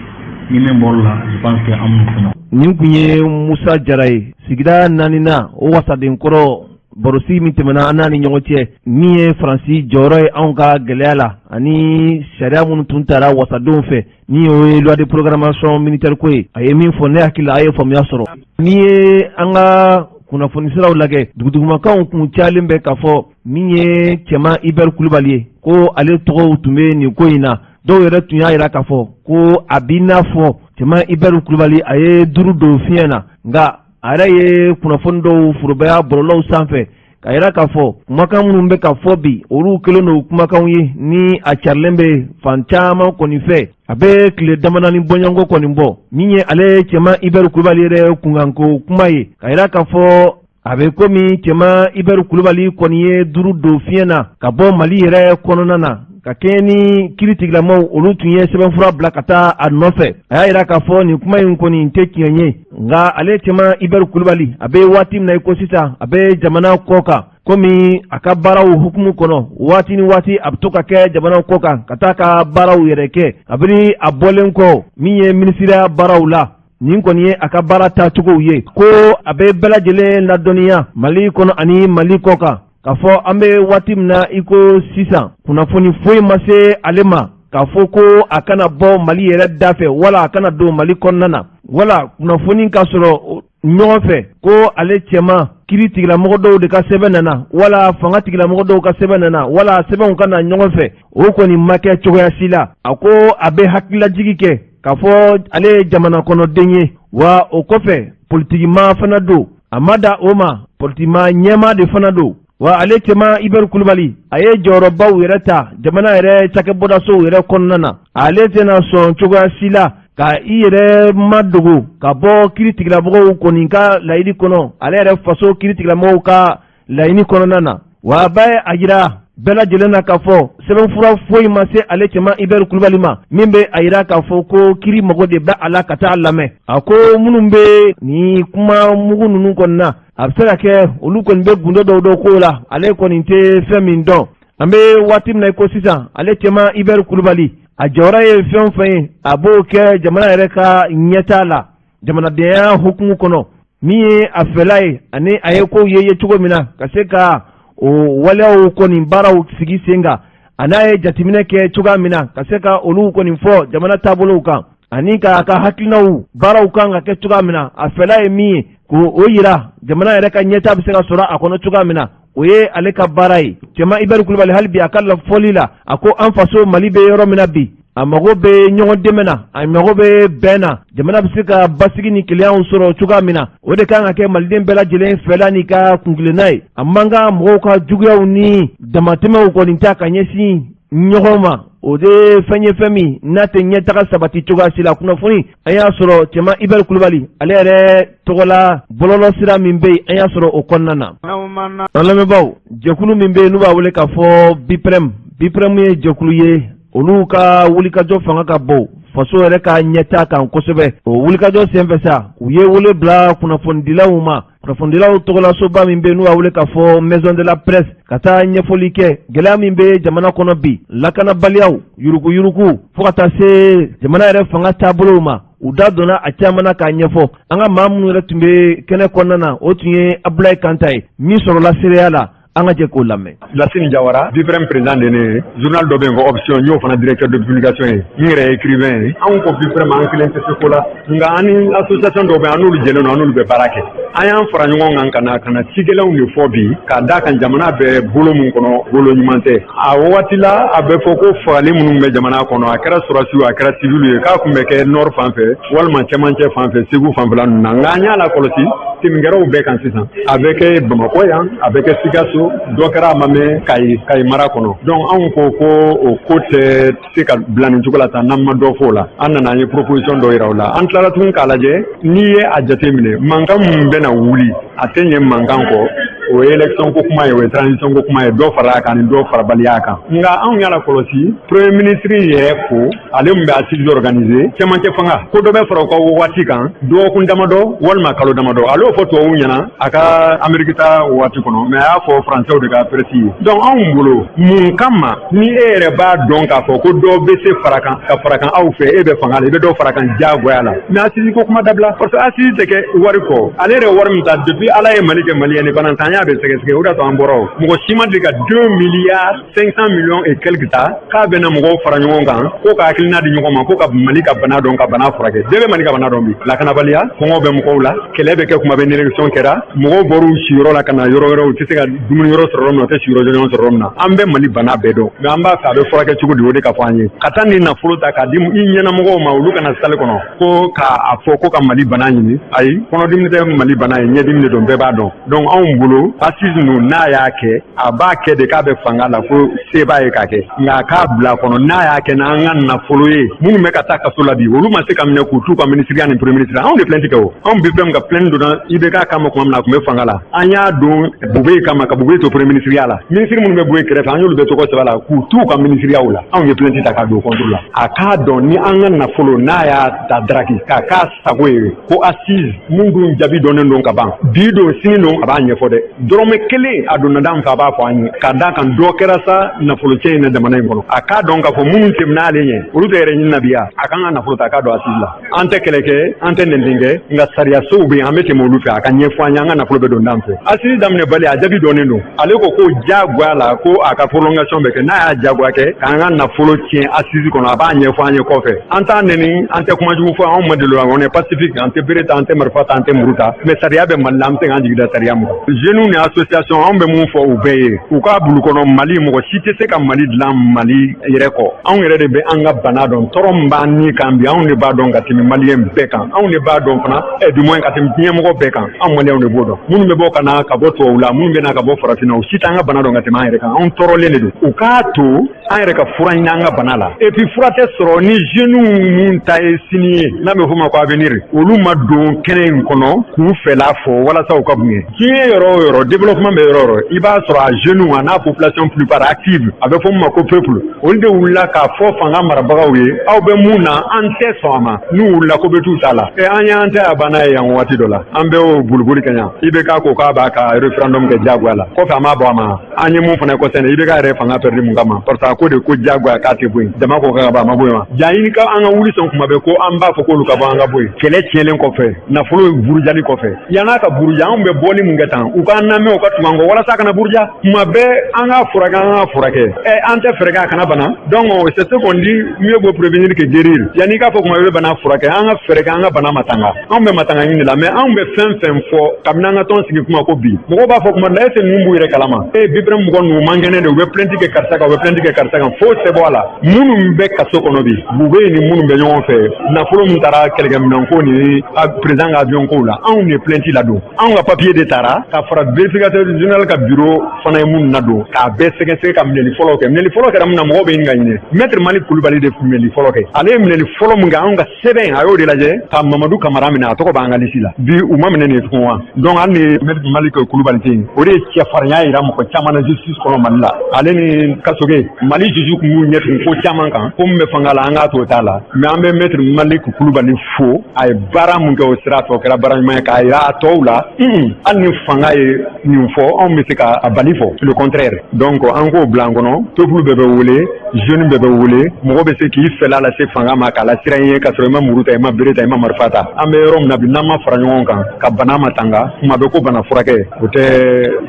Ni min bɔr'o la, je pense que an b'o fɔ ɲɔgɔn. Nin tun ye Musa Jara ye, sigida naaninan o wasaden kɔrɔ. Barosigi min tɛmɛna an n'a ni ɲɔgɔn cɛ, min ye Faransi jɔyɔrɔ ye anw ka gɛlɛya la ani sariya minnu tun taara wasadenw fɛ, ni o ye loi de programmation militaire ko ye, a ye min fɔ, ne hakili la a ye faamuya sɔrɔ. N'i ye an ka kunnafoni siraw lajɛ, dugudugumakanw kun cayalen bɛ k'a fɔ min ye Cɛman Ibɛri Kulubali ye, ko ale tɔgɔw tun bɛ nin ko in na. Dɔw yɛrɛ tun y'a jira k'a fɔ ko a b'i n'a fɔ Cɛman Ibɛri Kulubali a ye duuru don fiɲɛ na, nka a yɛrɛ ye kunnafoni dɔw forobaya bɔlɔlɔw sanfɛ ka yira k'a fɔ kumakan minnu bɛ ka fɔ bi, olu kɛlen don kumakanw ye ni a carilen bɛ fan caman kɔni fɛ. A bɛ tile damadani bɔɲɔgɔnko kɔni bɔ, min ye ale Cɛman Ibɛri Kulubali yɛrɛ kunkanko kuma ye, ka yira k'a fɔ a bɛ komi Cɛman Ibɛri Kulubali kɔni ye duuru don fiɲɛ na ka bɔ Mali yɛrɛ kɔnɔna na, ka kɛɲɛ ni kiiritigilamaw olu tun ye sɛbɛnfura bila ka taa a nɔfɛ. A y'a yira k'a fɔ nin kuma in kɔni tɛ tiɲɛ ye, nka ale Cɛman Ibɛri Kulubali, a bɛ waati min na i ko sisan, a bɛ jamana kɔ kan, komi a ka baaraw hukumu kɔnɔ, waati ni waati a bɛ to ka kɛ jamana kɔ kan ka taa ka baaraw yɛrɛ kɛ. Kabini a bɔlen kɔ min ye minisiriya baaraw la, nin kɔni ye a ka baara taacogow ye, ko a bɛ bɛɛ lajɛlen ladɔnniya Mali kɔnɔ ani Mali kɔ kan k'a fɔ an bɛ waati min na i ko sisan, kunnafoni foyi ma se ale ma k'a fɔ ko a kana bɔ Mali yɛrɛ da fɛ wala a kana don Mali kɔnɔna na, wala kunnafoni ka sɔrɔ. ɲɔgɔn fɛ ko ale cɛma kiri tigilamɔgɔ dɔw de ka sɛbɛn nana wala fanga tigilamɔgɔ dɔw ka sɛbɛn nana wala sɛbɛnw ka na ɲɔgɔn fɛ, o kɔni ma kɛ cogoya si la. A ko a bɛ hakililajigi kɛ k'a fɔ ale ye jamana kɔnɔden ye, wa o kɔfɛ politikimaa fana don. A ma da o ma, politikimaa ɲɛmaa de fana don. Wa ale cɛma Ibɛri Kulubali, a ye jɔyɔrɔbaw yɛrɛ ta jamana yɛrɛ cakɛbɔdasow yɛrɛ kɔnɔna na. Ale tɛna sɔn cogoya si la ka i yɛrɛ madogo ka bɔ kiri tigilamɔgɔw kɔni ka laɲini kɔnɔ, ale yɛrɛ faso kiri tigilamɔgɔw ka laɲini kɔnɔna na. Wa a bɛ a jira bɛɛ lajɛlen na k'a fɔ sɛbɛnfura foyi ma se ale cɛma Ibɛri Kulubali ma min bɛ a jira k'a fɔ ko kiri mago de bɛ a la ka taa lamɛn. A ko minnu bɛ nin kuma mugu ninnu kɔni na, a bɛ se ka kɛ olu kɔni bɛ gundo dɔw dɔn ko la, ale kɔni tɛ fɛn min dɔn. An bɛ waati min na i ko sisan, ale cɛma Ibɛri Kulubali, a jɔyɔrɔ ye fɛn o fɛn ye, a b'o kɛ jamana yɛrɛ ka ɲɛtaa la, jamanadenya hukumu kɔnɔ, min ye a fɛla ye ani a ye kow ye cogo min na ka se ka o waleyaw kɔni baaraw sigi sen kan, a n'a ye jateminɛ kɛ cogoya min na ka se ka olu kɔni fɔ jamana taabolow kan, ani k'a ka hakilinaw baaraw kan ka kɛ cogoya min na, a fɛla ye min ye k'o o yira, jamana yɛrɛ ka ɲɛtaa bɛ se ka sɔrɔ a kɔnɔ cogoya min na, o ye ale ka baara ye. Cɛma Ibɛri Kulubali, hali bi a ka fɔli la, a ko an faso Mali bɛ yɔrɔ min na bi, a mago bɛ ɲɔgɔn dɛmɛ na, a mago bɛ bɛn na, jamana bɛ se ka basigi ni kelenya sɔrɔ cogoya min na, o de kan ka kɛ maliden bɛɛ lajɛlen fɛla n'i ka kuntilenna ye. A man kan mɔgɔw ka juguyaw ni damatɛmɛw kɔni ta ka ɲɛsin ɲɔgɔn ma, o de fɛn ye fɛn min n'a tɛ ɲɛtaga sabati cogoya si la. Kunnafoni an y'a sɔrɔ cɛma Ibɛri Kulubali ale yɛrɛ tɔgɔla bɔlɔlɔ sira min bɛ yen, an y'a sɔrɔ o kɔnɔna na. An lamɛnbaaw, jɛkulu min bɛ yen n'u b'a wele k'a fɔ BIPREM, BIPREM ye jɛkulu ye, olu ka wulikajɔ fanga ka bon faso yɛrɛ ka ɲɛtaa kan kosɛbɛ. O wulikajɔ senfɛ sa, u ye wele bila kunnafonidilaw ma, kunnafonidilaw tɔgɔlasoba min bɛ yen n'u b'a wele k'a fɔ Maison de la Presse, ka taa ɲɛfɔli kɛ gɛlɛya min bɛ jamana kɔnɔ bi, lakanabaliyaw, yuruguyurugu, fo ka taa se jamana yɛrɛ fanga taabolow ma. U da donna a caman na k'a ɲɛfɔ. An ka maa minnu yɛrɛ tun bɛ kɛnɛ kɔnɔna na, o tun ye Abulayi Kanta ye min sɔrɔla seereya la. An ka jɛ k'o lamɛn. Lasine Jawara, BIPREM président de ne ye. Journal dɔ bɛ yen ko Option, n y'o fana directeur de publication ye. N yɛrɛ ye écrivain ye. Anw ko BIPREM, an kelen tɛ se ko la, nka an ni association dɔw bɛ yen, an n'olu jɛlen don, an n'olu bɛ baara kɛ. An y'an fara ɲɔgɔn kan ka na cikɛlaw de fɔ bi k'a d'a kan jamana bɛ bolo min kɔnɔ, bolo ɲuman tɛ. A waati la, a bɛ fɔ ko fagali minnu bɛ jamana kɔnɔ, a kɛra sɔrɔdasiw, a kɛra civil ye, k'a tun bɛ kɛ nord fan fɛ walima cɛmancɛ fan fɛ, Segu fanfɛla ninnu na. Nka an y'a lakɔlɔsi, tɛmɛkɛraw bɛɛ kan sisan, a bɛ kɛ Bamakɔ yan, a bɛ kɛ Sikaso, dɔ kɛra a ma mɛn Kayi, Kayi mara kɔnɔ. Donc anw ko ko o ko tɛ se ka bila nin cogo la tan n'an ma dɔ fɔ o la. An nana, an ye proposition dɔ yira o la. An tilala tuguni k'a lajɛ, n'i ye a jate minɛ, mankan min bɛna wuli, a tɛ ɲɛ mankan kɔ, o ye élection ko kuma ye, o ye transition ko kuma ye, dɔ fara a kan ni dɔ farabaliya kan. Nka anw y'a lakɔlɔsi, premier ministre yɛrɛ ko, ale min bɛ assise organiser, cɛmancɛ fanga ko dɔ bɛ fara u ka waati kan, dɔgɔkun damadɔ walima kalo damadɔ. Ale y'o fɔ tubabuw ɲɛna a ka Amérique ta waati kɔnɔ, mais a y'a fɔ français de ka presse ye. Donc anw bolo, mun kama ni e yɛrɛ b'a dɔn k'a fɔ ko dɔ bɛ se fara kan ka fara kan aw fɛ, e bɛ fanga la, i bɛ dɔ fara kan diyagoya la, mais assise ko kuma dabila, parce que assise tɛ kɛ wari kɔ. Ale yɛrɛ wari min ta depuis Ala ye Mali kɛ Mali indépendant, an y'a bɛɛ sɛgɛsɛgɛ, o de y'a to an bɔra. O mɔgɔ si ma deli ka 2 milliards 500 millions et quelque ta k'a bɛna mɔgɔw fara ɲɔgɔn kan ko ka hakilina di ɲɔgɔn ma ko ka Mali ka bana dɔn, ka bana furakɛ. Bɛɛ bɛ Mali ka bana dɔn bi: lakanabaliya, kɔngɔ bɛ mɔgɔw la, kɛlɛ bɛ kɛ kuma bɛ, ni élection kɛra, mɔgɔw bɔr'u siyɔrɔ la ka na yɔrɔ wɛrɛw, u tɛ se ka dumuni yɔrɔ sɔrɔ yɔrɔ min na, u tɛ siyɔrɔ jɔnjɔn sɔrɔ yɔrɔ min na. An bɛ Mali bana bɛɛ dɔn, mais an b'a fɛ a bɛ furakɛ cogo di, o de ka fɔ an ye. Ka taa nin nafolo ta k'a di i ɲɛnamɔgɔw ma, olu kana salle kɔnɔ ko k'a fɔ ko ka Mali bana ɲini. Ayi, kɔnɔdimi tɛ Mali bana ye, ɲɛdimi de don, bɛɛ b'a dɔn. Donc anw bolo, assise ninnu, n'a y'a kɛ, a b'a kɛ de k'a bɛ fanga la, ko se b'a ye k'a kɛ, nka a k'a bila kɔnɔ n'a y'a kɛ n'an ka nafolo ye. Minnu bɛ ka taa kaso la bi, olu ma se ka minɛ k'u t'u ka ministériya ni premier ministre. Anw de plainte kɛ. O anw bɛ fɛn ka plainte donna IBK kama tuma min na, a tun bɛ fanga la, an y'a don Boubèye kama, ka Boubèye to premier ministériya la. Ministre minnu bɛ bɔ yen kɛrɛfɛ, an y'olu bɛɛ tɔgɔ sɛbɛn la k'u t'u ka ministériyaw la. Anw ye plainte ta k'a don contre la. A k'a dɔn ni an ka nafolo, n'a y'a ta daraki k'a k'a sago ye, ko assise mun dun jaabi dɔnnen don ka ban bi. Bi don, sini don, a b'a ɲɛfɔ dɛ. Dɔrɔmɛ kelen a donna da min fɛ, a b'a fɔ an ye. Ka d'a kan dɔ kɛra sa nafolo cɛ in na jamana in kɔnɔ. A k'a dɔn k'a fɔ minnu tɛmɛna ale ɲɛ, olu tɛ yɛrɛ ɲini na bi ya. A kan ka nafolo ta, a k'a dɔn assise la. An tɛ kɛlɛ kɛ, an tɛ nɛnden kɛ, nka sariyasow bɛ yen, an bɛ tɛmɛ olu fɛ. A ka ɲɛfɔ an ye, an ka nafolo bɛ don da min fɛ. Assise daminɛ bali, a jaabi dɔnnen don. Ale ko ko diyagoya la ko a ka prolongation bɛ kɛ. N'a y'a diyagoya kɛ k'an ka nafolo tiɲɛ assise kɔnɔ, a b'a ɲɛfɔ an ye kɔfɛ. An t'a nɛni, an tɛ kuma jugu fɔ, anw ma deli o la. On est pacifique. An tɛ bere ta, an tɛ marifa ta, an tɛ muru ta, mais sariya bɛ Mali la, an bɛ se k'an jigi da sariya mun kan. Jeunes ni association, anw bɛ mun fɔ u bɛɛ ye, u k'a bulu kɔnɔ, Mali, mɔgɔ si tɛ se ka Mali dilan Mali yɛrɛ kɔ. Anw yɛrɛ de bɛ an ka bana dɔn. Tɔɔrɔ min b'an ni kan bi, anw de b'a dɔn ka tɛmɛ Maliyɛn bɛɛ kan. Anw de b'a dɔn fana, du moins ka tɛmɛ diɲɛmɔgɔ bɛɛ kan. Anw Maliyɛnw de b'o dɔn. Minnu bɛ bɔ ka na ka bɔ tubabu la, minnu bɛ na ka bɔ farafinna, u si t'an ka bana dɔn ka tɛmɛ an yɛrɛ kan. Anw tɔɔrɔlen de don. U k'a to an yɛrɛ ka fura ɲini an ka bana la. Et puis fura tɛ sɔrɔ ni jeunes mun ta ye sini ye, n'a bɛ f'o ma ko avenir, olu ma don kɛnɛ in kɔnɔ k'u fɛla fɔ walasa u ka bonya. Diɲɛ yɔrɔ o yɔrɔ, développement bɛ yɔrɔ o yɔrɔ, i b'a sɔrɔ a jeunes a n'a population plupart active, a bɛ fɔ min ma ko peuple, olu de wulila k'a fɔ fanga marabagaw ye: aw bɛ mun na, an tɛ sɔn a ma. N'u wulila ko bɛ t'u ta la. Ɛ, an y'an ta a banna ye yan. Waati dɔ la, an bɛɛ y'o boliboli kɛ yan. IBK ko k'a b'a ka référendum kɛ diyagoya la, kɔfɛ a m'a bɔ a ma. An ye mun fana kɔsɛnɛ, IBK yɛrɛ fanga perdu mun kama? Parce que a ko de ko diyagoya k'a tɛ bɔ yen. Jama ko k'a ka bɔ, a ma bɔ yen wa? Ja ɲini ka an ka wuli sɔn kuma bɛɛ ko an b'a fɔ k'olu ka bɔ, an ka bɔ yen. Kɛlɛ tiɲɛlen kɔfɛ, nafolo burujali kɔfɛ, yann'a ka buruja, anw bɛ bɔli mun kɛ tan? U k'an lamɛn, u ka tugu an kɔ walasa a kana buruja. Kuma bɛɛ an k'a furakɛ, an k'a furakɛ, ɛ, an tɛ fɛɛrɛ kɛ a kana bana. Donc c'est ce qu'on dit, mieux vaut prévenir que guérir. Yanni i k'a fɔ kuma bɛɛ bɛ bana furakɛ, an ka fɛɛrɛ kɛ an ka bana matanga. Anw bɛ matanga ɲini de la, mais anw bɛ fɛn fɛn fɔ kabini an ka tɔn sigi kuma ko bi, mɔgɔw b'a fɔ kuma dɔ la, est ce que ninnu b'u yɛrɛ kalama? E BIPREM mɔgɔ ninnu man kɛnɛ de, u bɛ plainte kɛ karisa kan, u bɛ plainte kɛ karisa kan, fo tɛ bɔ a la. Minnu bɛ kaso kɔnɔ bi, Bube ni minnu bɛ ɲɔgɔn fɛ, nafolo min taara kɛlɛkɛminɛnko ni président ka avion kow la, anw de plainte ladon. Anw ka papier de taara ka fara vérificateur général ka bureau fana ye mun nadon, k'a bɛɛ sɛgɛsɛgɛ ka minɛli fɔlɔ kɛ. Minɛli fɔlɔ kɛra mun na? Mɔgɔw bɛ ɲini ka ɲinɛ. Maître Malick Kulubali de minɛli fɔlɔ kɛ. Ale ye minɛli fɔlɔ mun kɛ, anw ka sɛbɛn, a y'o de lajɛ ka Mamadu Kamara minɛ, a tɔgɔ b'an ka liste la bi. U ma minɛ nin ye tugun wa? Donc hali ni maître Malick Kulubali tɛ yen, o de ye cɛfarinya yira mɔgɔ caman na justice kɔnɔ Mali la. Ale ni Kasoge, Mali juge tun b'u ɲɛ tugun ko caman kan, ko min bɛ fanga la, an k'a to o t'a la. Mais an bɛ maître Malick Kulubali fo, a ye baara mun kɛ o sira fɛ, o kɛra baara ɲuman ye k'a yira a tɔw la. Hali ni fanga ye nin fɔ, anw bɛ se ka a bali fɔ le contraire. Donc an k'o bila an kɔnɔ, peuple bɛɛ bɛ wele, jeune bɛɛ bɛ wele, mɔgɔ bɛ se k'i fɛla lase fanga ma k'a lasiran ye, k'a sɔrɔ i ma muru ta, i ma bere ta, i ma marifa ta. An bɛ yɔrɔ min na bi, n'an ma fara ɲɔgɔn kan ka bana matanga, kuma bɛ ko bana furakɛ, o tɛ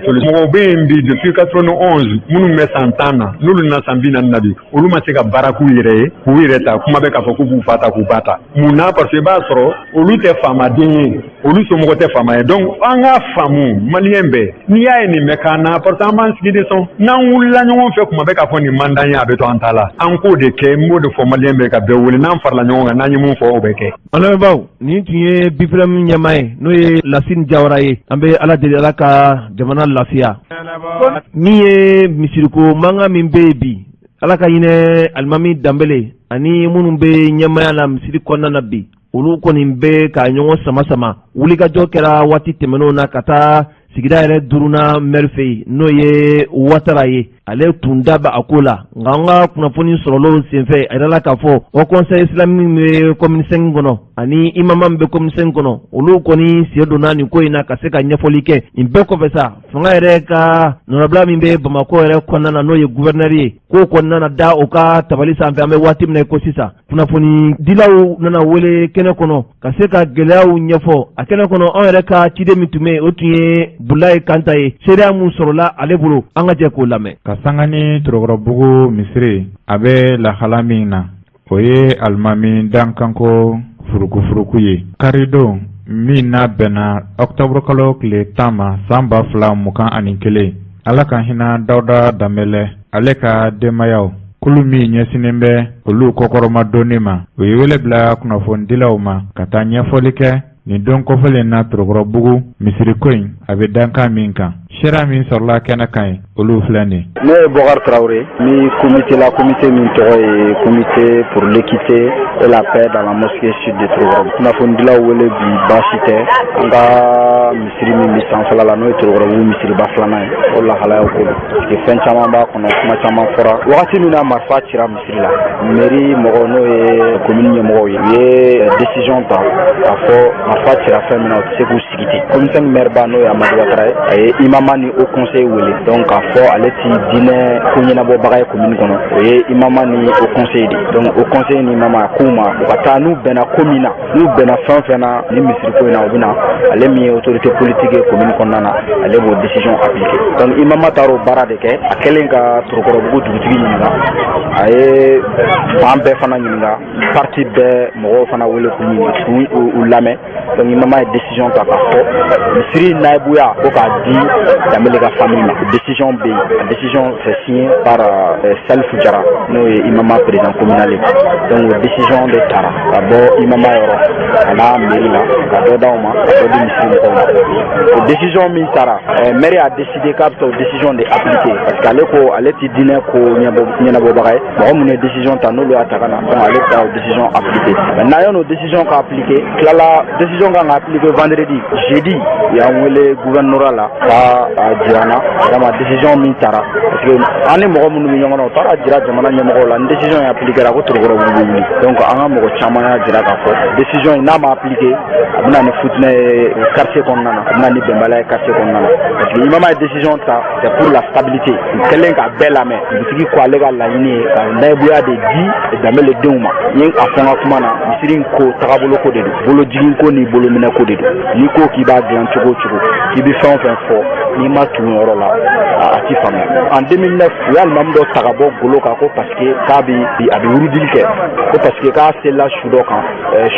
solution. Mɔgɔw bɛ yen bi depuis 91, minnu bɛ san 10 na, n'olu nana san 40 na bi, olu ma se ka baara k'u yɛrɛ ye k'u yɛrɛ ta. Kuma bɛ k'a fɔ k'u b'u fa ta, k'u ba ta. Mun na? Parce que i b'a sɔrɔ olu tɛ faamaden ye, olu somɔgɔ tɛ faama ye. Donc an k'a faamu, Maliyɛn bɛɛ, n'i y'a ye nin bɛ k'an na, parce que an b'an sigi de sɔn. N'an wulila ɲɔgɔn fɛ kuma bɛ k'a fɔ nin man d'an ye, a bɛ to an ta la. An k'o de kɛ. N b'o de fɔ Maliyɛn bɛɛ, ka bɛɛ wele, n'an farala ɲɔgɔn kan, n'an ye mun fɔ, o bɛ kɛ. An lamɛnbaaw, nin tun ye BIPREM ɲɛmaa ye, n'o ye Lasine Jawara ye. An bɛ Ala deli, Ala ka jamana lafiya. Min ye misiriko mankan min bɛ yen bi, Ala ka hinɛ Alimami Danbele ani minnu bɛ ɲɛmaaya la misiri kɔnɔna na bi, olu kɔni bɛ ka ɲɔgɔn sama sama. Wulikajɔ kɛra waati tɛmɛnenw na ka taa sigida yɛrɛ duurunan mɛri fɛ yen, n'o ye Watara ye. Ale tun da bɛ a ko la, nka an ka kunnafoni sɔrɔlenw senfɛ, a yirala k'a fɔ o conseil islamique bɛ commune 5 kɔnɔ ani imama min bɛ commune 5 kɔnɔ, olu kɔni sen donna nin ko in na ka se ka ɲɛfɔli kɛ. Nin bɛɛ kɔfɛ sa, fanga yɛrɛ ka nɔnabila min bɛ Bamakɔ yɛrɛ kɔnɔna na, n'o ye gouverneur ye, k'o kɔnɔna na da o ka tabali sanfɛ. An bɛ waati min na i ko sisan, kunnafoni dilaw nana wele kɛnɛ kɔnɔ ka se ka gɛlɛyaw ɲɛfɔ a kɛnɛ kɔnɔ. Anw yɛrɛ ka ciden min tun bɛ yen, o tun ye Bulayi Kanta ye. Seereya mun sɔrɔla ale bolo, an ka jɛ k'o lamɛn. Ka sanga ni Torokɔrɔbugu misiri a bɛ lahala min na, o ye alimami dankanko furukufuruku ye. Karidon min n'a bɛnna ɔkutɔburukalo tile 10 ma san 2021, Ala ka hinɛ Dawuda Danbɛlɛ, ale ka denbayaw kulu min ɲɛsinnen bɛ olu kɔkɔrɔmadonni ma, u ye wele bila kunnafonidilaw ma ka taa ɲɛfɔli kɛ nin don kɔfɛlen na Torokɔrɔbugu misiriko in a bɛ dankan min kan. Seereya min sɔrɔla kɛnɛ kan ye, olu filɛ nin. Ne ye Bɔkari Tarawele ni comité la, comité min tɔgɔ ye Comité pour l'équité et la paix dans la mosquée sud de Torokɔrɔbugu. Kunnafonidilaw wele bi, baasi tɛ. An ka misiri min bɛ sanfɛla la, n'o ye Torokɔrɔbugu misiriba filanan ye, o lahalayaw ko don, parce que fɛn caman b'a kɔnɔ, kuma caman fɔra. Wagati min na marifa cira misiri la, mairie mɔgɔw, n'o ye commune ɲɛmɔgɔw ye, u ye décision ta k'a fɔ marifa cira fɛn min na, u tɛ se k'u sigi ten. Commune 5 maire ba, n'o ye Amadu Watara ye, a ye imama ni haut conseil wele. Donc k'a fɔ ale ti diinɛ ko ɲɛnabɔbaga ye commune kɔnɔ, o ye imama ni haut conseil de. Donc haut conseil ni imama, a k'u ma u ka taa, n'u bɛnna ko min na, n'u bɛnna fɛn o fɛn na ni misiri ko in na, u bɛ na, ale min ye autorité politique ye commune kɔnɔna na, ale b'o décision appliquer. Donc imama taara o baara de kɛ. A kɛlen ka Torokɔrɔbugu dugutigi ɲininka, a ye fan bɛɛ fana ɲininka, parti bɛɛ mɔgɔw fana wele k'u ɲini, k'u lamɛn. Donc imama ye décision ta k'a fɔ misiri nayibuya ko k'a di Danbele ka famille ma. Décision bɛ yen, a décision, c'est signé par Salifu Jara, n'o ye imama président communal ye. Donc o décision de tara ka bɔ imama yɔrɔ ka na mairie la, ka dɔ d'aw ma, ka dɔ di misiri mɔgɔw ma. O décision min tara, maire a décidé k'a bɛ taa o décision de appliquer, parce que ale ko ale ti diinɛ ko ɲɛnabɔbaga ye. Mɔgɔ minnu ye décision ta, n'olu y'a ta ka na, donc ale bɛ taa o décision appliquer. Maintenant, yan'o décision ka appliquer, tilala décision kan ka appliquer vendredi, jeudi u y'an wele gouvernorat la ka a jira an na vraiment décision min tara, parce que an ni mɔgɔ minnu bɛ ɲɔgɔn na, u taara jira jamana ɲɛmɔgɔw la, ni décision in appliquer ko Torokɔrɔbugu bɛ wuli. Donc an ka mɔgɔ caman y'a jira k'a fɔ décision in, n'a ma appliquer, a bɛ na ni futinɛ ye quartier kɔnɔna na, a bɛ na ni bɛnbaliya ye quartier kɔnɔna na, parce que imama ye décision ta, c'est pour la stabilité. U kɛlen ka bɛɛ lamɛn, dugutigi ko ale ka laɲini ye ka nayibuya de di Danbele denw ma. N ye a fɔ n ka kuma na, misiri in ko tagabolo ko de don, bolojigin ko ni bolominɛ ko de don. N'i ko k'i b'a dilan cogo o cogo, k'i bɛ fɛn o fɛn fɔ, n'i ma tugu yɔrɔ la, a ti faamuya. En 2009, u ye alimami dɔ ta ka bɔ golo kan ko parce que k'a bi a bɛ wurudili kɛ, ko parce que k'a selila su dɔ kan,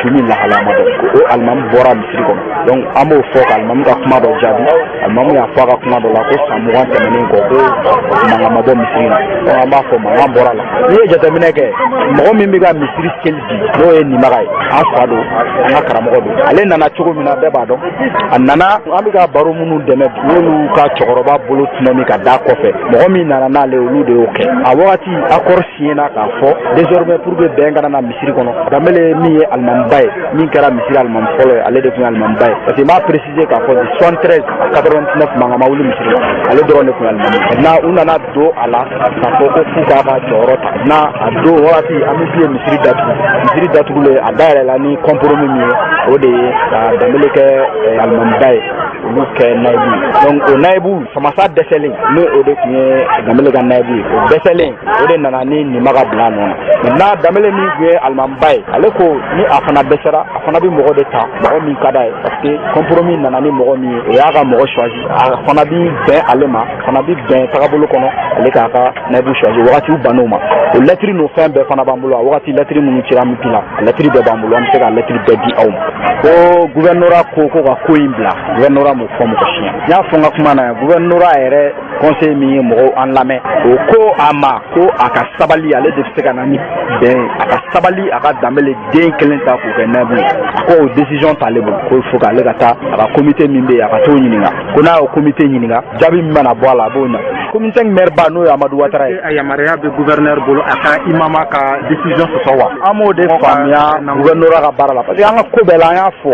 su min lahalaya ma dɔn, ko o alimami bɔra misiri kɔnɔ. Donc an b'o fɔ ka alimami ka kuma dɔ jaabi. Alimami y'a fɔ a ka kuma dɔ la ko san 20 tɛmɛnen kɔ, ko mankan ma bɔ misiri la. Donc an b'a fɔ mankan bɔra la. N'i ye jateminɛ kɛ, mɔgɔ min bɛ ka misiri seli bi, n'o ye Nimaga ye, an fa don, an ka karamɔgɔ don. Ale nana cogo min na, bɛɛ b'a dɔn. A nana, an bɛ ka baro minnu dɛmɛ, n'olu ka cɛkɔrɔba bolo tɔnɔmi ka da kɔfɛ, mɔgɔ min nana n'ale, olu de y'o kɛ. A wagati accord signé na k'a fɔ désormais, pour que bɛn kana na misiri kɔnɔ, Danbele min ye alimamiba ye, min kɛra misiri alimami fɔlɔ ye, ale de tun ye alimamiba ye, parce que n b'a préciser k'a fɔ de 73 à 89, mankan ma wuli misiri la, ale dɔrɔn de tun ye alimami. Maintenant, u nana don a la k'a fɔ ko f'u k'a ka jɔyɔrɔ ta. Na a don wagati, an bɛ ye misiri datugu, misiri datugulen, a dayɛlɛla ni compromis min ye, o de ye ka Danbele kɛ alimamiba ye, olu kɛ nayibu ye. Donc o nayibu Famasa dɛsɛlen, n'o o de tun ye Danbele ka nayibu ye, o dɛsɛlen, o de nana ni Nimaga bila a nɔ na. Maintenant, Danbele min tun ye alimamiba ye, ale ko ni a fana dɛsɛra, a fana bɛ mɔgɔ de ta, mɔgɔ min ka d'a ye, parce que compromis nana ni mɔgɔ min ye, o y'a ka mɔgɔ choisi, a fana bi bɛn ale ma, a fana bi bɛn tagabolo kɔnɔ, ale k'a ka nayibu choisi. Wagati bann'o ma. O lɛtiri n'o fɛn bɛɛ fana b'an bolo. A wagati lɛtiri minnu cira an bi la, lɛtiri bɛɛ b'an bolo, an bɛ se ka lɛtiri bɛɛ di aw ma. Ko gouvernorat ko ko ka ko in bila, gouvernorat m'o fɔ mɔgɔ si ɲɛ. N y'a fɔ n ka kuma na yan, gouvernorat yɛrɛ conseil min ye mɔgɔw an lamɛn, o ko a ma ko a ka sabali, ale de bɛ se ka na ni bɛn, a ka sabali, a ka Danbele den kelen ta k'o kɛ nayibu ye. A ko o décision t'ale bolo, ko il faut k'ale ka taa a ka comité min bɛ yen, a ka t'o ɲininka. Ko n'a y'o comité ɲininka, jaabi min mana bɔ a la, a b'o na. Commune 5 maire ba, n'o ye Amadu Watara ye, a yamaruya bɛ gouverneur bolo a ka imama ka décision sɔsɔ wa? An b'o de faamuya gouvernorat ka baara la, parce que an ka ko bɛɛ la, an y'a fɔ,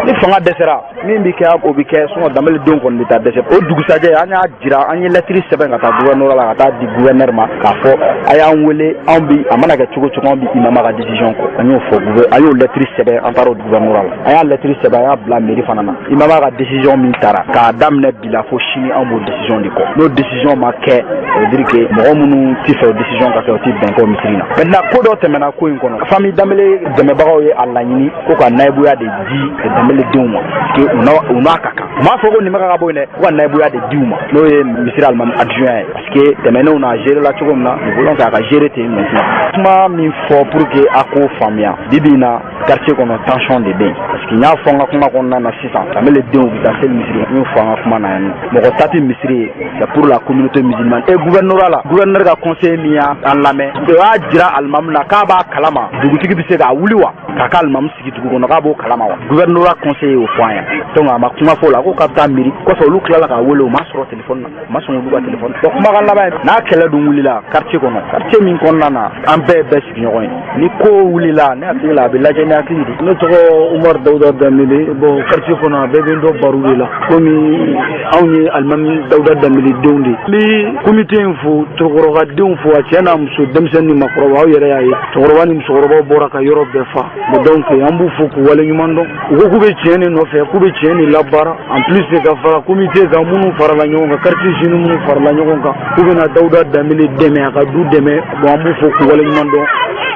ni fanga dɛsɛra, min bɛ kɛ, o bɛ kɛ. Sinon Danbele denw kɔni bɛ taa dɛsɛ. O dugusajɛ, an y'a jira, an ye lɛtiri sɛbɛn ka taa gouvernorat la, ka taa di gouverneur ma k'a fɔ a y'an wele, anw bi a mana kɛ cogo cogo, anw bi imama ka décision kɔ. An y'o fɔ, an y'o lɛtiri sɛbɛn, an taara o gouvernorat la, an y'a lɛtiri sɛbɛn, an y'a bila mairie fana na. Imama ka décision min taara k'a daminɛ bi la fo sini, anw b'o décision de kɔ. N'o décision ma kɛ, ça veut dire que mɔgɔ minnu ti fɛ o décision ka kɛ, o ti bɛn kɔ misiri na. Maintenant, ko dɔ tɛmɛna ko in kɔnɔ. Famille Danbele dɛmɛbagaw ye a laɲini ko ka nayibuya de di Danbele denw ma, parce que u n'a ka kan. U m'a fɔ ko Nimaga ka bɔ yen dɛ, ko ka nayibuya de di u ma, n'o ye misiri alimami adjoint ye, parce que tɛmɛnenw na, a géré la cogo min na, nous voulons k'a ka gérer ten. Maintenant, kuma min fɔ pour que a k'o faamuya, bi bi in na, quartier kɔnɔ, tension de bɛ yen, parce que n y'a fɔ n ka kuma kɔnɔna na sisan, Danbele denw bɛ taa seli misiri. N y'o fɔ an ka kuma na yan nɔ, mɔgɔ ta tɛ misiri ye, c'est pour la communauté musulmane. Et gouvernorat la, gouverneur ka conseiller min y'an lamɛn, o y'a jira alimami na k'a b'a kalama dugutigi bɛ se k'a wuli wa k'a ka alimami sigi dugu kɔnɔ, k'a b'o kalama wa. Gouvernorat conseiller y'o fɔ an ɲɛna. Donc a ma kuma fɔ o la ko k'a bɛ taa miiri kɔfɛ. Olu tilala k'a wele, o ma sɔrɔ téléphone na, o ma sɔn olu ka téléphone. Bon, kumakan laban ye, n'a kɛlɛ dun wulila quartier kɔnɔ, quartier min kɔnɔna na, an bɛɛ bɛɛ sigiɲɔgɔn ye, ni ko wulila, ne hakili la, a bɛ lajɛ ni hakili de. Ne tɔgɔ Umar Dawuda Danbele. Bon, quartier kɔnɔ, a bɛɛ bɛ n dɔn baro de la, komi anw ye alimami Dawuda Danbele denw de. N bɛ bɛ komite in fo, Torokɔrɔkadenw fo, a cɛ n'a muso, denmisɛnnin ni maakɔrɔba. Aw yɛrɛ y'a ye, cɛkɔrɔba ni musokɔrɔbaw bɔra ka yɔrɔ bɛɛ fa. Bon, donc an b'u fo k'u waleɲuman dɔn. U ko k'u bɛ tiɲɛ de nɔfɛ, k'u bɛ tiɲɛ de labaara. En plus de ka fara komite kan, minnu farala ɲɔgɔn kan, quartier jeunes minnu farala ɲɔgɔn kan k'u bɛna Dawuda Danbele dɛmɛ, a ka du dɛmɛ. Bon, an b'u fo k'u waleɲuman dɔn.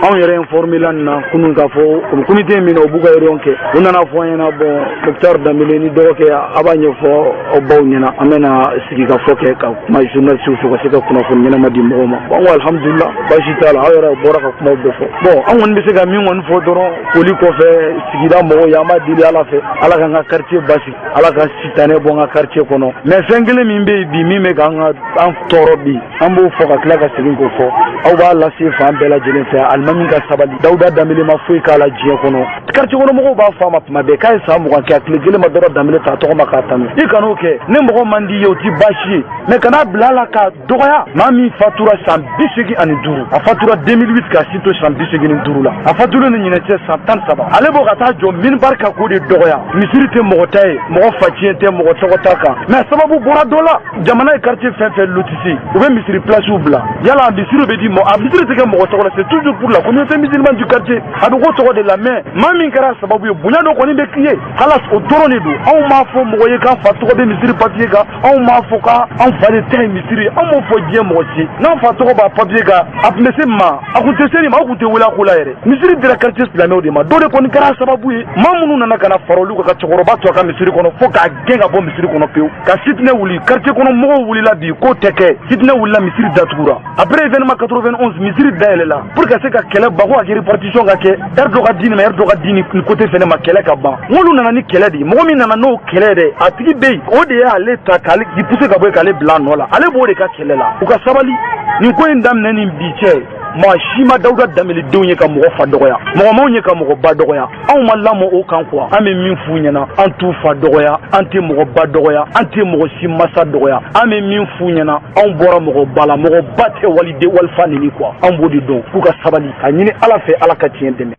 Anw yɛrɛ informé la nin na kunun k'a fɔ o bɛ comité min na, u b'u ka réunion kɛ. U nana fɔ an ɲɛna: bon, Moctar Danbele ni dɔgɔkɛ, a b'a ɲɛfɔ aw baw ɲɛna, an bɛna sigi ka fɔ kɛ ka kuma journaliste fɛ ka se ka kunnafoni ɲɛnama di mɔgɔw ma. Bon, an ko alhamdulillah, baasi t'a la. Aw yɛrɛ bɔra ka kumaw bɛɛ fɔ. Bon, an kɔni bɛ se ka min kɔni fɔ dɔrɔn foli kɔfɛ, sigida mɔgɔw ye, an b'a deli Ala fɛ, Ala k'an ka quartier basigi, Ala ka sitanɛ bɔ an ka quartier kɔnɔ. Mais fɛn kelen min bɛ yen bi, min bɛ k'an ka an tɔɔrɔ bi, an b'o fɔ ka tila ka segin k'o fɔ, aw b'a lase fan bɛɛ lajɛlen fɛ: alimami ka sabali. Dawuda Danbele ma foyi k'a la diɲɛ kɔnɔ. Quartier kɔnɔ mɔgɔw b'a fɔ a ma tuma bɛɛ k'a ye san 20 kɛ, a tile kelen ma dɔrɔn Danbele ta tɔgɔ ma k'a tanu. I kan'o kɛ. Ni mɔgɔ man di ye, o ti baasi ye, mais kana bila a la ka dɔgɔya. Maa min fatura san 85, a fatura 2008 ka si to san 85 la, a fatulen ni ɲinɛ cɛ san 13, ale b'o ka taa jɔ minbar kan k'o de dɔgɔya. Misiri tɛ mɔgɔ ta ye, mɔgɔ faciyɛn tɛ mɔgɔ tɔgɔ ta kan, mais sababu bɔra dɔ la. Jamana ye quartier fɛn fɛn lotissé, u bɛ misiri place bila. Yala misiri bɛ di mɔgɔ, a misiri tɛ kɛ mɔgɔ tɔgɔ la, c'est toujours pour la communauté musulmane du quartier, a bɛ k'o tɔgɔ de la. Mais maa min kɛra sababu ye, bonya dɔ kɔni bɛ k'i ye halas, o dɔrɔn de don. Anw m'a fɔ mɔgɔ ye k'an fa tɔgɔ bɛ misiri papier kan, anw m'a fɔ k'an fa de ta ye misiri, anw m'o fɔ diɲɛ mɔgɔ si. N'an fa tɔgɔ b'a papier kan, a tun bɛ se ma, a kun tɛ se nin ma, aw kun tɛ wele a ko la yɛrɛ. Misiri dira quartier silamɛw de ma. Dɔ de kɔni kɛra sababu ye, maa minnu nana ka na fara olu kan ka cɛkɔrɔba to a ka misiri kɔnɔ fo k'a gɛn ka bɔ misiri kɔnɔ pewu, ka fitinɛ wuli. Quartier kɔnɔ mɔgɔw wulila bi k'o tɛ kɛ, fitinɛ wulila, misiri datugura. Après événement 91, misiri dayɛlɛla pour ka se ka kɛlɛ ban, ko ka kɛ répartition ka kɛ, heure dɔ ka di nin ma, heure dɔ ka di nin côté fɛnɛ ma, kɛlɛ ka ban. N'olu nana ni kɛlɛ de ye, mɔgɔ min nana n'o kɛlɛ dɛ, a tigi bɛ yen, o de y'ale ta k'ale k'i pousser ka bɔ yen, k'ale bila a nɔ la, ale b'o de ka kɛlɛ la. U ka sabali. Nin ko in daminɛ ni bi cɛ, maa si ma Dawuda Danbele denw ye ka mɔgɔ fa dɔgɔya, mɔgɔ m'anw ye ka mɔgɔ ba dɔgɔya. Anw ma lamɔ o kan quoi. An bɛ min f'u ɲɛna, an t'u fa dɔgɔya, an tɛ mɔgɔ ba dɔgɔya, an tɛ mɔgɔ si masa dɔgɔya. An bɛ min f'u ɲɛna, anw bɔra mɔgɔ ba la, mɔgɔ ba tɛ waliden walifa nini quoi. Anw b'o de dɔn. K'u ka sabali ka ɲini Ala fɛ, Ala ka tiɲɛ dɛmɛ.